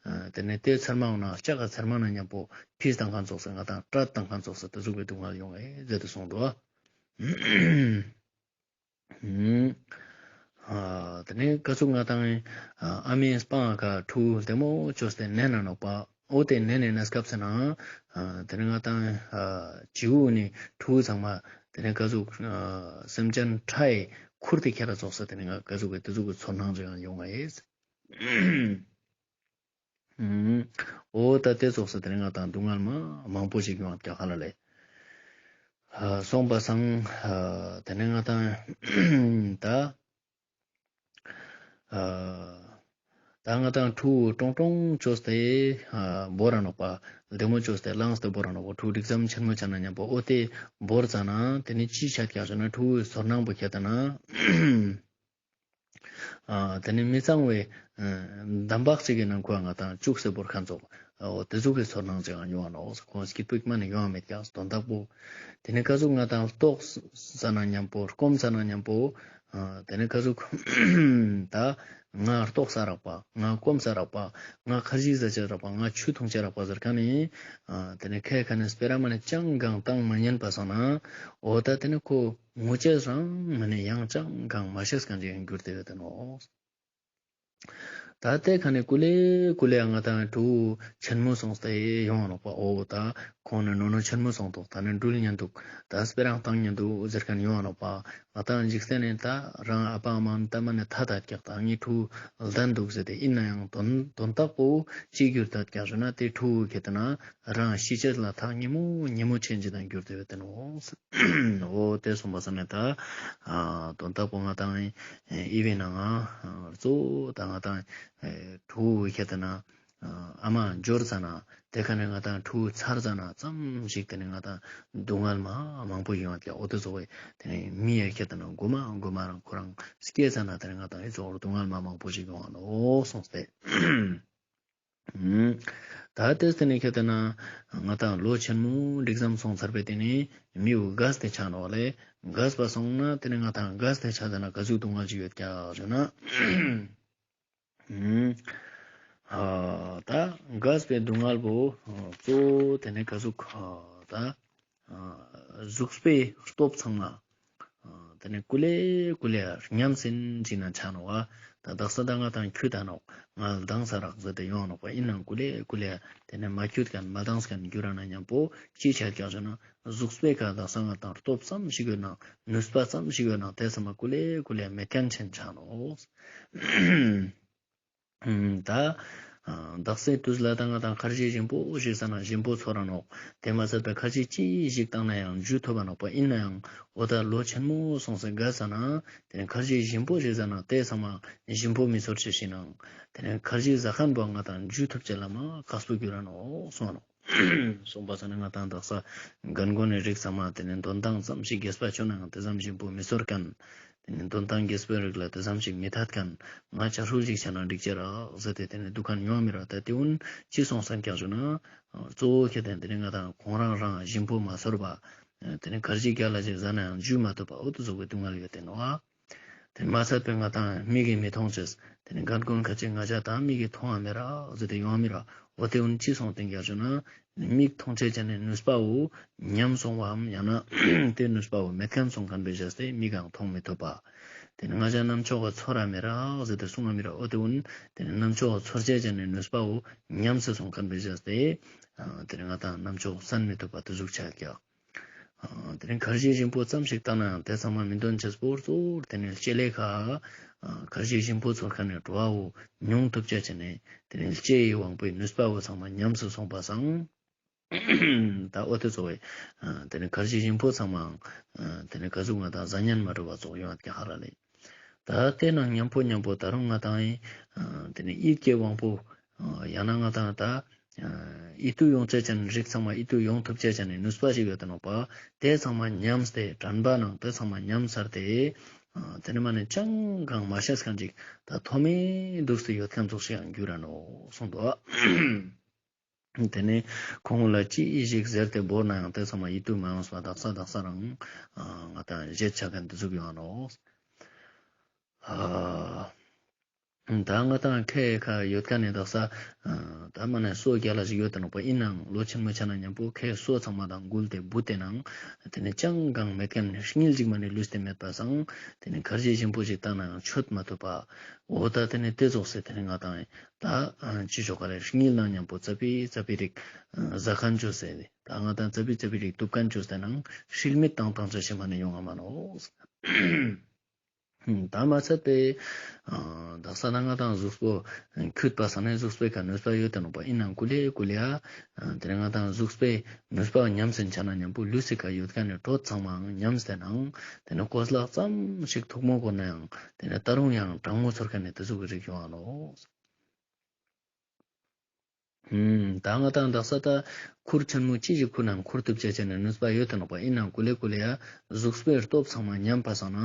ཨ་དེ་ནེ་དེ་ཚེར་མང་ན་ལྕགས་ཀ་ཚེར་མང་ན་མཉམ་པོ་ཕིས་ཏང་ཁན་ཙོགས་སེ་ང་དང་བྲད་ཏང་ཁན་ཙོགས་སེ་དེ་ཟུག་པའི་སྡུག་བསྔལ་ཡོང་ངེ་ཟེར་ཏེ་གསུངས་འདུག་ཨ། ཨ་དེ་ནེ་ཀ་ཟུག་ང་དང་ཨ་ཨ་མའི་སྤང་ཁ་ཕྲུ་གུ་ལྡེ་མོ་ཅོས་ཏེ་ནན་ན་ནོག་པ། འོ་དེ་ནན་ནེ་གནས་སྐབས་སེ་ན་ཨ་དེ་ནེ་ང་དང་ཨ་བྱིའུ་ནི་ཕྲུ་གུ་ཚང་མ་དེ་ནེ་ཀ་ཟུག་ཨ་སེམས་ཅན་ཕྲའི་ཁུར་ཏེ་ཁྱེར་ར་ཙོགས་སེ་དེ་ནེ་ང་ཀ་ཟུག་གི་དེ་ཟུག་གི་ཚོར་སྣང་ཅིག་ཡང་ཡོང་ངེ་ཟེར། ཨུམ། འོ་ད་དེ་ཙོགས་སེ་དེ་ནེ་ང་དང་སྡུག་བསྔལ་མ་མང་པོ་ཞིག་ཡོང་ཀྱག་ཧ་ལ་ལེ། ཨ་སོང་པ་སང་ཨ་དེ་ནེ་ང་དང་ད་ཨ་ད་ང་དང་ཕྲུ་གུ་ཀྲོང་ཀྲོང་ཅོས་ཏེ་ཨ་བོར་ར་ནོག་པ། ལྡེ་མོ་ཅོས་ཏེ་ལངས་ཏེ་བོར་ར་ནོག་པ། ཕྲུ་གུ་འགྲིག་ཙམ་ཆེན་མོ་ཆ་ན་མཉམ་པོ་འོ་དེ་བོར་ཙ་ན་དེ་ནེ་ཅི་ཆ་ཀྱག་ཟེར་ན་ཕྲུ་གུའི་ཚོར་སྣང་པོ་ཁྱེར་ཏེ་ན། ཨ་དེ་ནེ་མི་གཙང་བའི་ཨ་འདམ་བག་ཅིག་གི་ནང་ཁོ་ང་དང་བཅུག་སེ་བོར་ཁན་ཙོགས་འོ་དེ་ཟུག་གི་ཚོར་སྣང་ཅིག་ཡང་ཡོང་ང་ནོག། ཁོང་སྐྱིད་པོ་མ་ནེ་ཡོང་ང་མེད་ཀྱག་དོན་དག་པོ། དེ་ནེ་ཀ་ཟུག་ང་དང་ལྟོགས་ཙ་ན་མཉམ་པོ་སྐོམ་ཙ་ན་མཉམ་པོ་ཨ་དེ་ནེ་ཀ་ཟུག་ད་ང་ལྟོགས་ས་རག་པ། ང་སྐོམ་ས་རག་པ། ང་ཁར་ཇི་ཟ་ཅེས་རག་པ། ང་ཆུ་འཐུང་ཅེས་རག་པ་ཟེར་ཁན་ནི་ཨ་དེ་ནེ་ཁའི་ཁ་ནེ་སྤེ་ར་མ་ནེ་ཅང་གང་བཏང་མ་ཉན་པ་སང་ན་འོ་ད་དེ་ནེ་ཁོ་ངུ་ཅེས་རང་མ་ནེ་ཡང་ཅང་གང་མ་ཤེས་ཁན་ཅིག་ཡང་གྱུར་ཏེ་ཡོད་དེ་ནོག། ད་དེ་ཁ་ནེ་ཀུ་ལེ་ཀུ་ལེ་ང་དང་ཕྲུ་གུ་ཆེན་མོ་སོང་སྟེ་ཡོང་ང་ནོག་པ། འོ་ད་ཁོང་ནི་ནོ་ནོ་ཆེན་མོ་སོང་འདུག། ད་ནི་འགྲུལ་ཉན་འདུག། ད་སྤེ་ར་བཏང་ཉན་འདུག་ཟེར་ཁན་ཡོང་ང་ནོག་པ། ང་དང་འཇིག་རྟེན་ནི་ད་རང་ཨ་ཕ་ཨ་མ་ད་མ་ནེ་ཐད་ད་ཀྱག། ད་ངའི་ཕྲུ་གུ་ལྡན་འདུག་ཟེར་ཏེ། ཨིན་ནའང་དོན་དོན་དག་པོ་ཅི་གྱུར་ད་ཀྱག་ཟེར་ན་དེ་ཕྲུ་གུ་ཁྱེར་ཏེ་ན་རང་ཤི་ཅེས་ལ་ཐག་ཉེ་མོ་ཉེ་མོ་ཆེན་ཅིག་དང་གྱུར་ཏེ་ཡོད་དེ་ནོག། འོ་དེ་སོང་པ་སང་ནེ་ད་ཨ་དོན་དག་པོ་ང་དང་ཨི་བི་ནང་ང་གཙོ་བོ་ད་ང་དང་ཨེ་ཕྲུ་གུ་ཁྱེར་ཏེ་ན་ཨ་མ་འབྱོར་ཙ་ན་དེ་ཁ་ནེ་ང་དང་ཕྲུ་གུ་ཚར་ཙ་ན་ཙམ་ཞིག་དེ་ནེ་ང་དང་སྡུག་བསྔལ་མ་མང་པོ་ཡོང་ཡོད་ཀྱག། འོ་དེ་ཙོགས་པོ་དེ་ནེ་མི་ཡ་ཁྱེར་ཏེ་ན་གོ་མ་གོ་མ་རང་ཁོ་རང་སྐྱེས་ཙ་ན་དེ་ནེ་ང་དང་ཨི་ཙོགས་སྡུག་བསྔལ་མ་མང་པོ་ཞིག་ཡོང་ང་ནོག་གསུངས་ཏེ། ད་དེ་སྟེ་ནི་ཁྱེར་ཏེ་ན་ང་དང་ལོ་ཆེན་མོ་འགྲིག་ཙམ་སོང་ཚར་བའི་དེ་ནི་མི་བོ་རྒས་ཏེ་ཆ་ནོག་ལེ། རྒས་པ་སོང་ན་དེ་ནི་ང་དང་རྒས་ཏེ་ཆ་ཟེར་ན་ག་ཟུག་སྡུག་བསྔལ་ཅིག་ཡོད་ཀྱག་ཞུ་ན། ཨ་ད་རྒས་པའི་སྡུག་བསྔལ་བོ་གཙོ་བོ་དེ་ནི་ག་ཟུག་ད་ཨ་གཟུགས་པོའི་སྟོབས་ཚང་མ་ཨ་དེ་ནི་ཀུ་ལེ་ཀུ་ལེ་ཉམས་སིན་ཅིག་ན་ཆ་ནོག་པ། ད་དག་ས་ད་ང་དང་ཁྱུད་ད་ནོག། ང་ལྡང་ས་རག་ཟེར་ཏེ་ཡོང་ནོག་པ། ཨིན་ནའང་ཀུ་ལེ་ཀུ་ལེ་དེ་ནི་མ་ཁྱུད་ཁན་མ་ལྡང་ཁན་གྱུར་ར་ན་མཉམ་པོ་ཅི་ཆ་ཀྱག་ཟེར་ན་གཟུགས་པོའི་ཁ་དག་ས་ང་དང་སྟོབས་ཙམ་ཞིག་ཡོད་ན་ནུས་པ་ཙམ་ཞིག་ཡོད་ན་དེ་ཚང་མ་ཀུ་ལེ་ཀུ་ལེ་མེད་ཁན་ཆེན་ཆ་ནོག། ད་དག་སའི་དུས་ལ་ད་ང་དང་ཁར་ཇི་ཞིམ་པོ་ཞིག་ཟ་ན་ཞིམ་པོ་ཚོར་ར་ནོག། དེ་མ་ཟད་པའི་ཁར་ཇི་ཅི་ཞིག་བཏང་ན་ཡང་འཇུ་ཐུབ་པ་ནོག་པ། ཨིན་ནའང་འོ་ད་ལོ་ཆེན་མོ་སོང་སྟེ་རྒས་ས་ན་དེ་ནི་ཁར་ཇི་ཞིམ་པོ་ཞིག་ཟ་ན་དེ་ཚང་མ་ཞིམ་པོ་མི་ཚོར་ཅེས་ཤིག་ནང་དེ་ནི་ཁར་ཇི་ཟ་ཁན་བོ་ང་དང་འཇུ་ཐུབ་ཅེས་ལ་མ་ཁག་པོ་གྱུར་ར་ནོག་གསུངས་ནོག། གསུངས་པ་སང་ནི་ང་དང་དག་ས་རྒན་རྒོན་ནི་རིགས་ཚང་མ་དེ་ནི་དོན་ཐང་ཙམ་ཞིག་རྒས་པ་ཆོ་ནའང་དེ་ཙམ་ཞིམ་པོ་མི་ཚོར་ཁན། དེ་ནི་དོན་ཐང་རྒས་པའི་རིགས་ལ་དེ་ཙམ་ཞིག་མི་ཐད་ཁན། ང་ཆ་ཧྲུལ་ཞིག་ཆ་ན་འགྲིག་ཅེས་རག་ཟེར་ཏེ་དེ་ནི་འདུག་ཁན་ཡོང་མི་རག། ད་དེ་གུན་ཅི་སོང་སན་ཀྱག་ཞུ་ན་གཙོ་བོ་ཁྱེར་ཏེ་དེ་ནི་ང་དང་ཁོང་རང་རང་ཞིམ་པོ་མ་ཚོར་བ། དེ་ནི་ཁར་ཇི་རྒྱལ་ལ་ཞིག་ཟ་ནའང་འཇུ་མ་ཐུབ་པ་འོ་དེ་ཟུག་པའི་སྡུག་བསྔལ་ཡོད་དེ་ནོག། དེ་མ་ཚད་པའི་ང་དང་མིག་གི་མི་མཐོང་ཅེས། དེ་ནི་རྒན་རྒོན་ཁ་ཅིག་ང་ཅག་དང་མིག་གི་མཐོང་བ་མི་རག་ཟེར་ཏེ་ཡོང་མི་རག། འོ་དེ་གུན་ཅི་སོང་སྟེ་ཀྱག་ཞུ་ན་མིག་མཐོང་ཅེས་ཅན་ནི་ནུས་པ་བོ་ཉམས་སོང་བའམ་ཡང་ན་དེ་ནུས་པ་བོ་མེད་ཁན་སོང་ཁན་པའི་བྱས་ཏེ་མིག་གང་མཐོང་མི་ཐུབ་པ། དེ་ནི་ང་ཅག་རྣམ་ཅོག་ག་ཚོར་ར་མི་རག་ཟེར་ཏེ་གསུང་བ་མི་རག། འོ་དེ་གུན་དེ་ནི་རྣམ་ཅོག་ག་ཚོར་ཅེས་ཅན་ནི་ནུས་པ་བོ་ཉམས་སུ་སོང་ཁན་པའི་བྱས་ཏེ་དེ་ནི་ང་དང་རྣམ་ཅོག་ག་སན་མི་ཐུབ་པ་དེ་ཟུག་ཆ་ཀྱག། ཨ་དེ་རིང་ཁར་ཇི་ཞིམ་པོ་ཙམ་ཞིག་བཏང་ནའང་དེ་ཚང་མ་མི་འདོན་ཅེས་པོ་གཙོ་བོར་དེ་ནི་ལྕེ་ལེ་ཁ་ཨ་ཁར་ཇི་ཞིམ་པོ་ཚོར་ཁན་ནི་བྲོ་བ་བོ་མྱོང་ཐུབ་ཅེས་ཅན་ནི་དེ་ནི་ལྕེ་ཡི་དབང་པོའི་ནུས་པ་བོ་ཚང་མ་ཉམས་སུ་སོང་པ་སང་། ད་འོ་དེ་ཚོ་བའི་ཨ་དེ་ནི་ཁར་ཇི་ཞིམ་པོ་ཚང་མའང་ཨ་དེ་ནི་ག་ཟུག་ང་དང་ཟ་ཉན་མ་འགྲོ་བ་ཙོགས་ཡོང་ཡོད་ཀྱག་ཧ་ར་ལེ། ད་དེ་ནང་མཉམ་པོ་མཉམ་པོ་ད་རུང་ང་དང་ཨ་དེ་ནི་ཡིད་ཀྱི་དབང་པོ་ཨ་ཡང་ན་ང་དང་ད་ཨ་ཡིད་དུ་ཡོང་ཅེས་ཅན་རིགས་ཚང་མ་ཡིད་དུ་ཡོང་ཐུབ་ཅེས་ཅན་ནི་ནུས་པ་ཞིག་ཡོད་དེ་ནོག་པ། དེ་ཚང་མ་ཉམས་ཏེ་དྲན་པ་ནང་དེ་ཚང་མ་ཉམས་ཚར་ཏེ་ ཨ་དེ་ནི་མ་ནེ་ཅང་གང་མ་ཤེས་ཁན་ཅིག་ད་ཐོ་མེ་དུག་སྟེ་ཡོད་ཁན་ཙོགས་ཤིག་ཡང་གྱུར་ར་ནོག་གསུངས་འདུག། དེ་ནེ་ཁོང་ལ་ཅི་ཞིག་ཟེར་ཏེ་བོར་ན་ཡང་དེ་ཚང་མ་ཡིད་དུ་མ་འོངས་པ་དག་ས་དག་ས་རང་ཨ་ང་དང་བརྗེད་ཆ་ཁན་དེ་ཟུག་ཡོང་ནོག། ཨ་ད་ང་དང་ཁེ་ཁ་ཡོད་ཁན་ནི་དག་ས་ཨ་ད་མ་ནེ་སོ་རྒྱལ་ལ་ཞིག་ཡོད་དེ་ནོག་པ། ཨིན་ནའང་ལོ་ཆེན་མོ་ཆ་ན་མཉམ་པོ་ཁེ་སོ་ཚང་མ་དང་འགུལ་ཏེ་བུད་དེ་ནང་དེ་ནེ་ཅང་གང་མེད་ཁན་ནི་རྙིལ་ཅིག་མ་ནེ་ལུས་ཏེ་མེད་པ་སང་དེ་ནེ་ཁར་ཇི་ཞིམ་པོ་ཞིག་བཏང་ན་ཡང་མཆོད་མ་ཐུབ་པ། འོ་ད་དེ་ནེ་དེ་ཙོགས་སེ་དེ་ནེ་ང་དང་ད་ཨ་ཅི་ཞོག་ག་རེ་རྙིལ་ནང་མཉམ་པོ་ཙ་པི་ཙ་པི་རིག་ཟ་ཁན་ཅོས་ཏེ་ད་ང་དང་ཙ་པི་ཙ་པི་རིག་ཐུབ་ཁན་ཅོས་ཏེ་ནང་ཧྲིལ་མེད་བཏང་བཏང་ཅོས་ཤེས་མ་ནེ་ཡོང་ང་མ་ནོག། ད་མ་ཚད་པའི་ཨ་དག་ས་ན་ང་དང་གཟུགས་པོ་ཁྱུད་པ་སང་ནེ་གཟུགས་པོའི་ཁ་ནུས་པ་ཡོད་དེ་ནོག་པ། ཨིན་ནའང་ཀུ་ལེ་ཀུ་ལེ་ཨ་དེ་ནེ་ང་དང་གཟུགས་པོའི་ནུས་པ་ཉམས་སེ་ཆ་ན་མཉམ་པོ་ལུས་སི་ཁ་ཡོད་ཁན་ནི་དྲོད་ཚང་མའང་ཉམས་ཏེ་ནང་དེ་ནེ་གོས་ལག་ཙམ་ཞིག་ཐུག་མོ་གོ་ན་ཡང་དེ་ནེ་ད་རུང་ཡང་གྲང་མོ་ཚོར་ཁན་ནི་དེ་ཟུག་གི་རིགས་ཡོང་ང་ནོག། ཨུམ། ད་ང་དང་དག་ས་ད་ཁུར་ཆེན་མོ་ཅི་ཞིག་ཁུར་ནའང་ཁུར་ཐུབ་ཅེས་ཅན་ནི་ནུས་པ་ཡོད་དེ་ནོག་པ། ཨིན་ནའང་ཀུ་ལེ་ཀུ་ལེ་ཡ་གཟུགས་པོའི་སྟོབས་ཚང་མ་ཉམས་པ་སང་ན་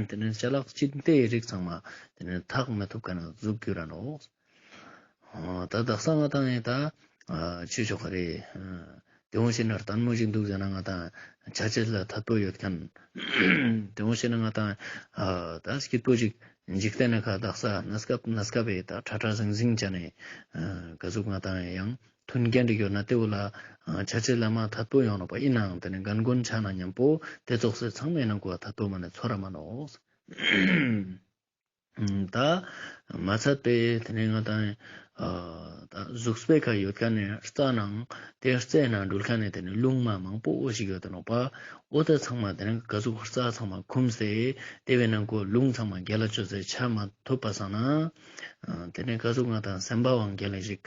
དེ་ནེ་ཅ་ལག་ཅི་ཏེའི་རིགས་ཚང་མ་དེ་ནེ་ཐག་མི་ཐུབ་ཁན་ནི་ཟུག་གྱུར་ར་ནོག། ཨ་ད་དག་ས་ང་དང་ཡིན་ད་ཨ་ཅི་ཞོག་ག་རེ་ཨ་དེ་འོ་ཞེ་ན་ལྟད་མོ་ཞིག་འདུག་ཟེར་ན་ང་དང་ཆ་ཅེས་ལ་ཐད་པོ་ཡོད་ཁན། དེ་འོ་ཞེ་ན་ང་དང་ཨ་ད་སྐྱིད་པོ་ཞིག་འཇིག་རྟེན་ནི་ཁ་དག་ས་གནས་སྐབས་གནས་སྐབས་ཨེ་ད་ཁྲ་ཁྲ་ཟིང་ཟིང་ཅན་ནི་ཨ་ག་ཟུག་ང་དང་ཡང་མཐུན་རྐྱེན་རིག་ཡོད་ན་དེ་བོ་ལ་ཨ་ཆ་ཅེས་ལ་མ་ཐད་པོ་ཡོང་ནོག་པ། ཨིན་ནའང་དེ་ནེ་རྒན་རྒོན་ཆ་ན་མཉམ་པོ་དེ་ཙོགས་སེ་ཚང་མའི་ནང་གོ་ཐད་པོ་མ་ནེ་ཚོར་ར་མ་ནོག། ཨུམ། ད་མ་ཚད་པའི་དེ་ནེ་ང་དང་ཨ་ད་གཟུགས་པོའི་ཁ་ཡོད་ཁན་ནི་རྩ་ནང་དེ་རྩའི་ནང་འདུལ་ཁན་ནི་དེ་ནེ་རླུང་མ་མང་པོ་ཞིག་ཡོད་དེ་ནོག་པ། འོ་དེ་ཚང་མ་དེ་ནེ་ག་ཟུག་རྩ་ཚང་མ་ཁུམས་ཏེ་དེ་བོའི་ནང་གོ་རླུང་ཚང་མ་རྒྱལ་ལ་ཅོས་ཏེ་ཆ་མ་ཐུབ་པ་སང་ན་ཨ་དེ་ནེ་ག་ཟུག་ང་དང་སེམས་པའང་རྒྱལ་ལ་ཞིག་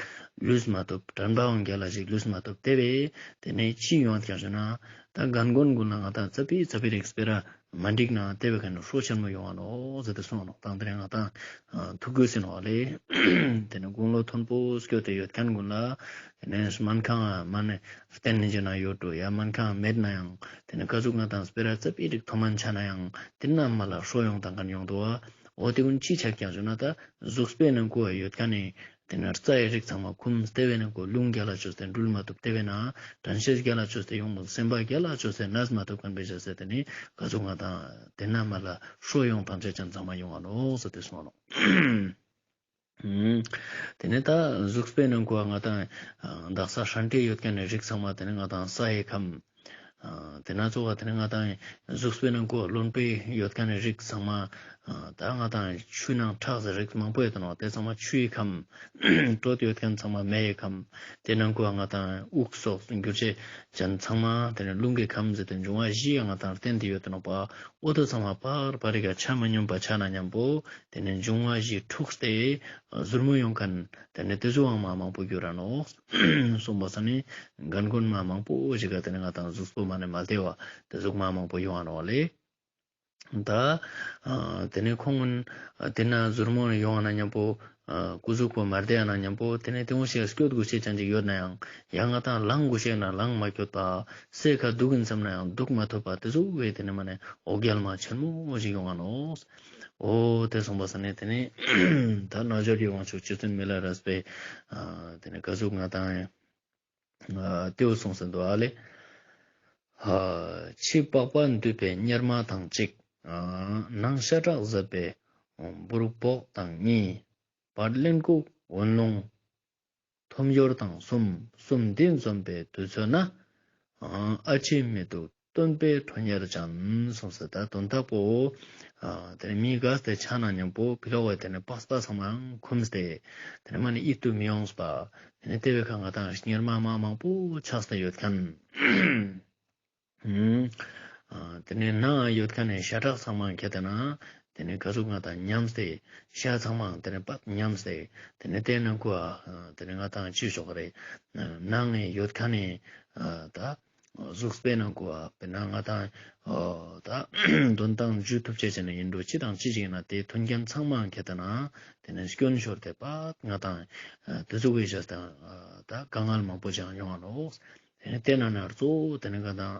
ལུས་མ་ཐུབ། དྲན་པའང་རྒྱལ་ལ་ཞིག་ལུས་མ་ཐུབ། དེ་བོའི་དེ་ནེ་ཅི་ཡོང་ཀྱང་ཞུ་ན་ད་རྒན་རྒོན་གུན་ལ་ང་དང་ཙ་པི་ཙ་པི་རིགས་སྤེ་ར་མ་འགྲིག་ན་དེ་བོའི་ཁ་ནེ་ཧྲོ་ཆེན་མོ་ཡོང་ང་ནོག་ཟེར་ཏེ་གསུངས་ནོག། དང་དེ་རིང་ང་དང་ཐུག་གོས་ཟེར་ནོག་ལེ། དེ་ནེ་དགུང་ལོ་མཐོན་པོ་སྐྱོད་དེ་ཡོད་ཁན་གུན་ལ་དེ་ནེ་སྨན་ཁང་མ་ནེ་བསྟེན་ནི་ཅན་ན་ཡོད་འགྲོ་ཡ་སྨན་ཁང་མེད་ན་ཡང་དེ་ནེ་ག་ཟུག་ང་དང་སྤེ་ར་ཙ་པི་རིག་མཐོ་དམན་ཆ་ན་ཡང་དེ་ན་མ་ལ་ཧྲོ་ཡོང་དང་ཁན་ཡོང་འདུག་བ། འོ་དེ་གུན་ཅི་ཆ་ཀྱང་ཞུ་ན་ད་གཟུགས་པོའི་ནང་གོ་ཡོད་ཁན་ནི་དེ་ནེ་རྩ་ཡི་རིགས་ཚང་མ་ཁུམས་ཏེ་བོའི་ནང་གོ་རླུང་རྒྱལ་ལ་ཅོས་ཏེ་འགྲུལ་མ་ཐུབ། དེ་བོའི་ནང་དྲན་ཤེས་རྒྱལ་ལ་ཅོས་ཏེ་ཡོང་མོ་སེམས་པ་རྒྱལ་ལ་ཅོས་ཏེ་གནས་མ་ཐུབ་ཁན་བེ་ཞག་སེ་དེ་ནེ་ག་ཟུག་ང་དང་དེ་ན་མ་ལ་ཧྲོ་ཡོང་ཐམས་ཅད་ཅན་ཚང་མ་ཡོང་ང་ནོག་ཟེར་ཏེ་གསུངས་ནོག། ཨུམ། དེ་ནེ་ད་གཟུགས་པོའི་ནང་གོ་ང་དང་ཨ་དག་ས་ཧྲན་ཏེ་ཡོད་ཁན་ནི་རིགས་ཚང་མ་དེ་ནེ་ང་དང་ས་ཡི་ཁམས། ཨ་དེ་ན་ཚོ་བ་དེ་ནེ་ང་དང་གཟུགས་པོའི་ནང་གོ་རློན་པའི་ཡོད་ཁན་ནི་རིགས་ཚང་མ་ཨ་ད་ང་དང་ཆུ་ནང་ཁྲག་ཟེར་རིགས་མང་པོ་ཡོད་དེ་ནོག། དེ་ཚང་མ་ཆུ་ཡི་ཁམས། དྲོད་ཡོད་ཁན་ཚང་མ་མེ་ཡི་ཁམས། དེ་ནང་གོ་ང་དང་དབུགས་སོགས་འགྱུར་བྱེད་ཅན་ཚང་མ་དེ་ནེ་རླུང་གི་ཁམས་ཟེར་ཏེ་འབྱུང་བ་བཞི་ཡང་ང་དང་བསྟན་ཏེ་ཡོད་དེ་ནོག་པ། འོ་དེ་ཚང་མ་པར་པར་རི་ག་ཆ་མ་སྙོམས་པ་ཆ་ན་མཉམ་པོ་དེ་ནེ་འབྱུང་བ་བཞི་འཁྲུགས་ཏེ་ཟུར་མོ་ཡོང་ཁན་དེ་ནེ་དེ་ཟུག་ཡང་མ་མང་པོ་གྱུར་ར་ནོག། གསུངས་པ་སང་ནི་རྒན་རྒོན་མ་མང་པོ་ཞིག་ག་དེ་ནེ་ང་དང་གཟུགས་པོ་མ་ནེ་མ་བདེ་བ་དེ་ཟུག་མ་མང་པོ་ཡོང་ང་ནོག་ལེ། ད་ཨ་དེ་ནེ་ཁོང་གུན་ཨ་དེ་ན་ཟུར་མོ་ཡོང་ང་ན་མཉམ་པོ་ཨ་སྐུ་གཟུགས་པོ་མ་བདེ་ཡ་ན་མཉམ་པོ་དེ་ནེ་དེ་འོ་ཞེ་སྐྱོད་དགོས་ཤེས་ཅན་ཅིག་ཡོད་ན་ཡང་ཡང་ང་དང་ལངས་དགོས་ཤེས་ན་ལངས་མ་སྐྱོད་པ། སའི་ཁ་འདུག་གིན་བསམ་ན་ཡང་འདུག་མ་ཐུབ་པ་དེ་ཟུག་བོའི་དེ་ནེ་མ་ནེ་འོ་བརྒྱལ་མ་ཆེན་མོ་ཞིག་ཡོང་ང་ནོག། འོ་དེ་གསུངས་པ་སང་ནི་དེ་ནེ་ད་རྣལ་འབྱོར་གྱི་དབང་ཕྱུག་རྗེ་བཙུན་མི་ལ་རས་པས་ཨ་དེ་ནེ་ག་ཟུག་ང་དང་ཨ་དེའུ་གསུངས་ཟིན་འདུག་ཨ་ལེ། ཨ་ཕྱི་པགས་པ་འདུས་པའི་གཉེར་མ་དང་གཅིག། ཨ་ནང་ཤ་ཁྲག་ཟད་པའི་འབུར་བོག་དང་གཉིས། བར་གླེན་ལྐུགས་འོན་རླུང་ཐོམ་ཡོར་དང་གསུམ། གསུམ་འདི་འཛོམས་པའི་དུས་ཚོད་ན། ཨ་ཕྱི་མི་སྡུག་སྟོན་པའི་ཁྲོ་གཉེར་ཅན། གསུངས་ཟེར། ད་དོན་དག་པོ་ཨ་དེ་ནེ་མི་ག་སྟེ་ཆ་ན་མཉམ་པོ་ཕི་ལོག་བའི་དེ་ནེ་པགས་པ་ཚང་མའང་ཁུམས་ཏེ་དེ་ནེ་མ་ནེ་ཡིད་དུ་མི་འོངས་པ། དེ་ནེ་དེ་བོའི་ཁ་ང་དང་གཉེར་མ་མ་མང་པོ་ཆགས་ཏེ་ཡོད་ཁན། ཨ་དེ་ནེ་ནང་ཡོད་ཁན་ནི་ཤ་ཁྲག་ཚང་མ་ཁྱེར་ཏེ་ན་དེ་ནེ་ག་ཟུག་ང་དང་ཉམས་ཏེ་ཤ་ཚང་མ་དེ་ནེ་པགས་ཉམས་ཏེ་དེ་ནེ་དེ་ནང་གོ་ཨ་དེ་ནེ་ང་དང་ཅི་ཞོག་རེ་ནང་ཡོད་ཁན་ནི་ཨ་ད་གཟུགས་པོའི་ནང་གོ་ཨ་དཔེར་ན་ང་དང་ཨ་ད་འདོན་སྟངས་འཇུ་ཐུབ་ཅེས་ཅན་ཡིན་འགྲོ་ཅི་དང་ཅི་ཞིག་ཡིན་ན་དེ་མཐུན་རྐྱེན་ཚང་མ་ཁྱེར་ཏེ་ན་དེ་ནེ་སྐྱོན་ཤོར་ཏེ་པ་ང་དང་ཨ་དེ་ཟུག་གི་བྱས་ཏེ་ཨ་ད་དཀའ་ངལ་མང་པོ་ཅིག་ཡོང་ང་ནོག། དེ་ནེ་དེ་ན་ན་གཙོ་བོ་དེ་ནེ་ང་དང་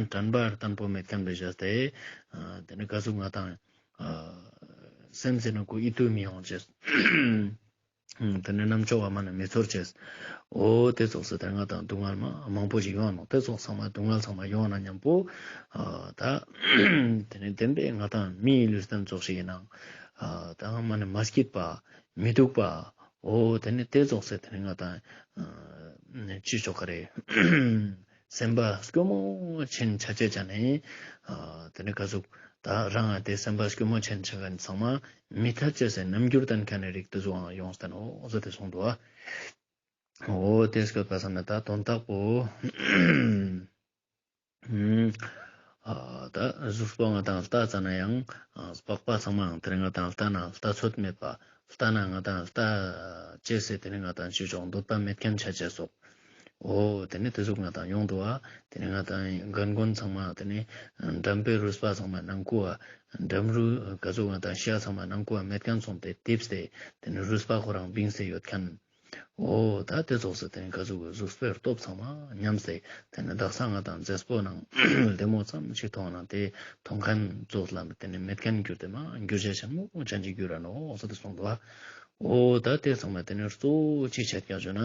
དྲན་པ་བརྟན་པོ་མེད་ཁན་བེ་བྱས་ཏེ་ཨ་དེ་ནེ་ག་ཟུག་ང་དང་ སེམས་སི་ནང་ངུ་ཡིད་དུ་མི་འོང་ཅེས། དེ་ནས་རྣམ་ཅོག་ག་མ་ནེ་མི་ཚོར་ཅེས། འོ་དེ་ཙོགས་སེ་དེ་ང་དང་སྡུག་བསྔལ་མ་མང་པོ་ཞིག་ཡོང་ནོག། དེ་ཙོགས་ཚང་མ་སྡུག་བསྔལ་ཚང་མ་ཡོང་ན་མཉམ་པོ། ཨ་ད་དེ་ནས་བདེན་པའི་ང་དང་མིའི་ལུས་རྟེན་ཙོགས་ཤིག་ཡིན་ནའང་། ཨ་ད་མ་ནེ་མ་སྐྱིད་པ། མི་སྡུག་པ། འོ་དེ་ནས་དེ་ཙོགས་སེ་དེ་ནས་ང་དང་ཨ་ཅི་ཙོགས་ག་རེ། སེམས་པ་སྐྱོ་མོ་ཆེན་ཆ་ཅེས་ཅན་ནི། ཨ་དེ་ནས་ག་ཟུག་ད་རང་ང་དེ་སེམས་པ་སྐྱོ་མོ་ཆེན་ཆ་མཁན་ཚང་མ་མི་ཐད་ཅེས་སི་རྣམ་འགྱུར་བསྟན་མཁན་ནི་རིགས་དེ་ཙོགས་ཡོང་སྟེ་ནོག། འོ་ཟེར་ཏེ་གསུངས་འདུག་པ། འོ་དེ་སྐྱོད་པ་སང་ན་ད་དོན་དག་པོ། ཨ་ད་གཟུགས་པོ་ང་དང་ལྟ་ཙ་ན་ཡང་ཨ་པགས་པ་ཚང་མའང་དེ་རིང་ང་དང་ལྟ་ན་ལྟ་ཚོད་མེད་པ། ལྟ་ན་ང་དང་ལྟ་ཅེས་སི་དེ་ནས་ང་དང་ཅི་ཙོགས་འདོད་པ་མེད་མཁན་ཆ་ཅེས་སོགས། འོ་དེ་ནས་དེ་ཟུག་ང་དང་ཡོང་འདུག་པ། དེ་ནས་ང་དང་རྒན་རྒོན་ཚང་མ་དེ་ནས་འགྲམ་པའི་རུས་པ་ཚང་མ་ནང་ཁུ་བ། འགྲམ་རུས་ག་ཟུག་ང་དང་ཤ་ཚང་མ་ནང་ཁུ་བ་མེད་མཁན་སོང་སྟེ་རྡིབས་ཏེ་དེ་ནས་རུས་པ་ཁོ་རང་བིངས་ཏེ་ཡོད་མཁན། འོ་ད་དེ་ཙོགས་སེ་དེ་ནས་ག་ཟུག་གི་གཟུགས་པོའི་སྟོབས་ཚང་མ་ཉམས་ཏེ་དེ་ནས་དག་ས་ང་དང་མཛེས་པོ་ནང་ལྡེ་མོ་ཙམ་ཞིག་མཐོང་ན་དེ་མཐོང་མཁན་ཙོགས་ལ་དེ་ནས་མེད་མཁན་གྱུར་ཏེ་མ་འགྱུར་བ་ཆེན་མོ་ཅན་ཅིག་གྱུར་ར་ནོག་ཟེར་ཏེ་གསུངས་འདུག་པ། འོ་ད་དེ་ཚང་མ་དེ་ནས་གཙོ་བོ་ཅི་བྱེད་ཀྱག་ཞུ་ན།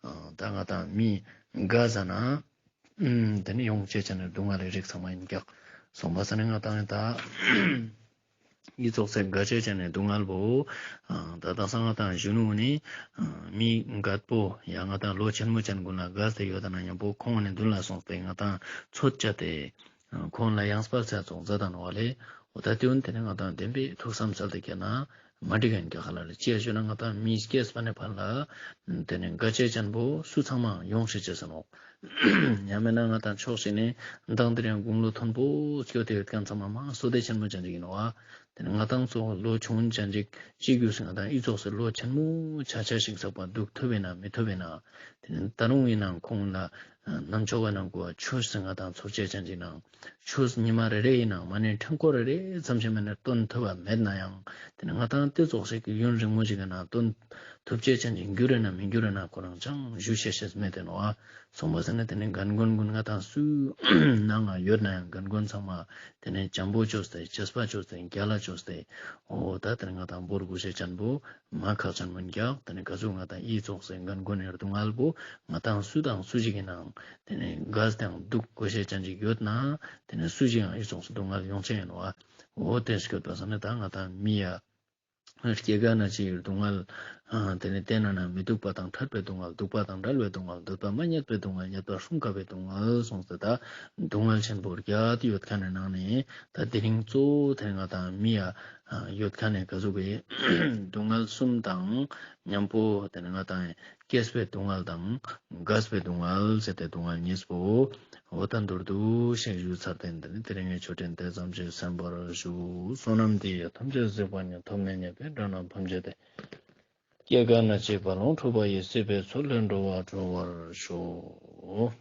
ཨ་ད་ང་དང་མི་དགའ་ཟ་ན། ཨུམ་དེ་ནས་ཡོང་ཅེས་ཅན་ནི་སྡུག་བསྔལ་ལི་རིགས་ཚང་མ་ཡིན་ཀྱག། སོང་པ་སང་ན་ང་དང་ད་ཡི་ཙོགས་སེ་དགའ་ཅེས་ཅན་ནི་སྡུག་བསྔལ་བོ། ཨ་ད་དག་ས་ང་དང་གཞོན་ནུ་ནི་ཨ་མི་རྒད་པོ་ཡང་ང་དང་ལོ་ཆེན་མོ་ཅན་ཀུན་ལ་དགའ་སྟེ་ཡོད་ན་མཉམ་པོ་ཁོང་ནི་མདུན་ལ་སོང་སྟེ་ང་དང་ཚོད་བཅད་དེ། ཁོང་ལ་ཡང་སྤར་ཚད་ཙོགས་མཛད་དང་ནོག་པ་ལེ། འོ་ད་དེ་བོ་དེ་ནས་ང་དང་བདེན་པའི་ཐུགས་བསམ་སལ་ཏེ་བསྐྱལ་ན་མ་འགྲིག་ག་ཡིན་ཀྱག་ཧ་ལ་ལེ། ཅི་ཡ་ཞུ་ན་ང་དང་མི་སྐྱེས་པ་ནས་ཕར་ལ་དེ་ནས་དགའ་ཅེས་ཅན་པོ་སུ་ཚང་མ་ཡོང་ཤེས་ཅེས་ཟེར་ནོག། ཡང་མེད་ན་ང་དང་ཕྱོགས་ཤིག་ནས་མདང་དེ་རིང་དགུང་ལོ་མཐོན་པོ་སྐྱོད་དེ་ཡོད་མཁན་ཚང་མ་མ་བསོད་བདེ་ཆེན་མོ་ཅན་ཅིག་ཡིན་ནོག་པ། དེ་ནས་ང་དང་ཙོགས་ལོ་ཆུང་ཅན་ཅིག་ཅི་གྱུར་སེ་ང་དང་ཡི་ཙོགས་སེ་ལོ་ཆེན་མོ་ཆ་ཆ་ཞིག་ཚགས་པ་འདུག་ཐུབ་པས་ན་མི་ཐུབ་པས་ན། དེ་ནས་ད་རུང་ཡིན་ནའང་ཁོང་ལ་ནམ་ཆོག་ག་ནང་ཁུ་བ་ཆོས་སེ་ང་དང་ཚོར་ཅེས་ཅན་ཅིག་ནང་། ཆོས་ཉི་མ་རེ་རེ་ཡིན་ནའང་མ་ནེ་ཕྲེང་སྐོར་རེ་རེ་ཙམ་ཞིག་མ་ནེ་སྟོན་ཐུབ་པ་མེད་ན་ཡང་། དེ་ནས་ང་དང་དེ་ཙོགས་ཤིག་གི་ཡུན་རིང་མོ་ཞིག་གི་ནང་སྟོན་ཐུབ་ཅེས་ཅན་ཅིག་འགྱུར་རེ་ན་མི་འགྱུར་རེ་ན་ཁོ་རང་ཅང་ཞུ་ཤེས་ཤེས་མེད་དེ་ནོག་པ། སོང་པ་སང་ན་དེ་ནས་རྒན་རྒོན་ཀུན་ང་དང་སུ་ནང་ང་ཡོད་ན་ཡང་རྒན་རྒོན་ཚང་མ་དེ་ནས་འཇམ་པོ་བཅོས་ཏེ་ཆེས་པ་བཅོས་ཏེ་རྒྱལ་ལ་བཅོས་ཏེ། འོ་ད་དེ་ནས་ང་དང་བོར་དགོས་ཤེས་ཅན་པོ་མ་ཁག་ཅན་མོ་ཡིན་ཀྱག། དེ་ནས་ག་ཟུག་ང་དང་ཡི་ཙོགས་སེ་རྒན་རྒོན་ནི་སྡུག་བསྔལ་བོ་ང་དང་སུ་དང་སུ་ཞིག་གི་ནང་དེ་ནས་དགའ་སྟེ་སྡུག་དགོས་ཤེས་ཅན་ཅིག་ཡོད་ན་དེ་ནས་སུ་ཞིག་ཡང་ཡི་ཙོགས་སེ་སྡུག་བསྔལ་ཡོང་ཅེས་ཡིན་ནོག་པ། འོ་དེ་སྐྱོད་པ་སང་ན་ད་ང་དང་མི་ཡ་སྐྱེ་རྒ་ན་འཆིའི་སྡུག་བསྔལ། ཨ་དེ་ནས་བརྟེན་ན་ན་མི་སྡུག་པ་དང་ཕྲད་པའི་སྡུག་བསྔལ། སྡུག་པ་དང་བྲལ་བའི་སྡུག་བསྔལ། འདོད་པ་མ་རྙེད་པའི་སྡུག་བསྔལ། རྙེད་པ་སྲུང་དཀའ་བའི་སྡུག་བསྔལ་སོང་སྟེ་ད་སྡུག་བསྔལ་ཆེན་པོ་བརྒྱད་ཡོད་མཁན་ནི་ནང་ནས་ད་དེ་རིང་གཙོ་བོ་དེ་ནས་ང་དང་མི་ཡ་ཡོད་མཁན་ནི་ག་ཟུག་གི་སྡུག་བསྔལ་གསུམ་དང་མཉམ་པོ་དེ་ནས་ང་དང་སྐྱེས་པའི་སྡུག་བསྔལ་དང་རྒས་པའི་སྡུག་བསྔལ་ཟེར་ཏེ་སྡུག་བསྔལ་གཉིས་པོ། འོ་ད་མདོར་བསྡུས་ཤིག་ཞུས་ཚར་ཏེ་དེ་ནས་དེ་རིང་གི་ཆོས་འབྲེལ་དེ་ཙམ་ཞིག་གསན་པར་ཞུ། བསོད་ནམས་འདི་ཡིས་ཐམས་ཅད་གཟིགས་པ་ཉིད། ཐོབ་ནས་ཉེས་པའི་དགྲ་རྣམས་ཕམ་བྱས་ཏེ། སྐྱེ་རྒ་ན་འཆིའི་རྦ་ཀློང་འཁྲུགས་པ་ཡི། སྲིད་པའི་མཚོ་ལས་འགྲོ་བ་སྒྲོལ་བར་ཤོག།